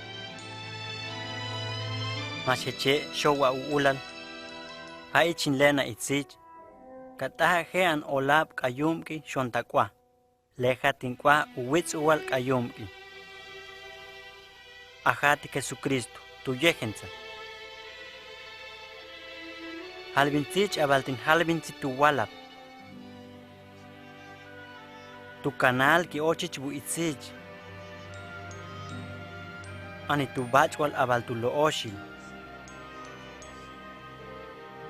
Max jeche' xowa u'ulal, ja' ichin lena itzich, kat'aja' je'an olab k'ayumk'i xon ta k'ua, leja tin k'ua uwits'uwal k'ayumk'i. Aja ti Jesucristo, tu yejentsal. Jalbintzich a bal tin jalbintzi tu walap. Tu kanal ki ochich bu itzich. Ani tu bach'ual a bal tu lo'oxi.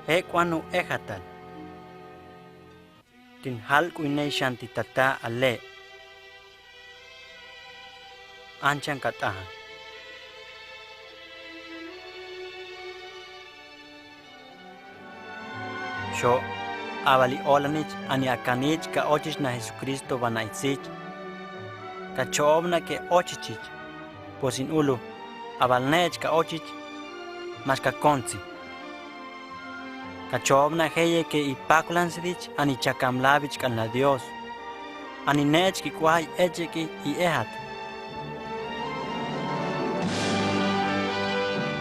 Jek'ua nu ejatal. Tin jalk'uinei xan ti tata' a le'. Anchan kat'ajan. Xo', a bali olanich ani a kanich ka ochich na Jesucristo bana itzich. Ka cho'obna ke ochichich, pues in ulu, a bal neech ka ochich, max ka kontsi. Ka cho'obna jeye ke i pakulansidich ani chakamlabich k'al na Dios. Ani neech ki k'uaj i echek'i i ejat.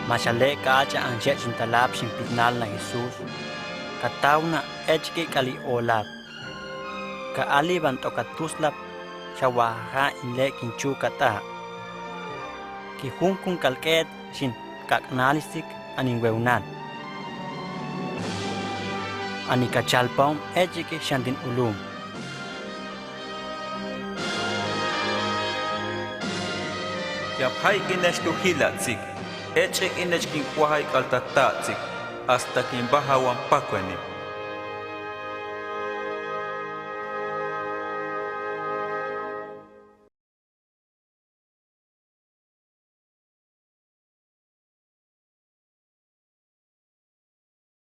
Max a le' ka ach'a' an xech'in ta lab xin pitnal na Jesús. Ka tawna echek'i k'al i olab. Ka ali ban t'o ka tuslab, xawajaja' in le' kin chu' kat'a'. Ki junkun k'al k'eet xin kak'nalsik ani wewnal. Ani ka chalpa'on echek'i xan tin ulum. Yam jayik'inech tu jila'tsik, echek'inech kin k'uajay k'al ta ta'tsik, hasta kin bajawan pakueni.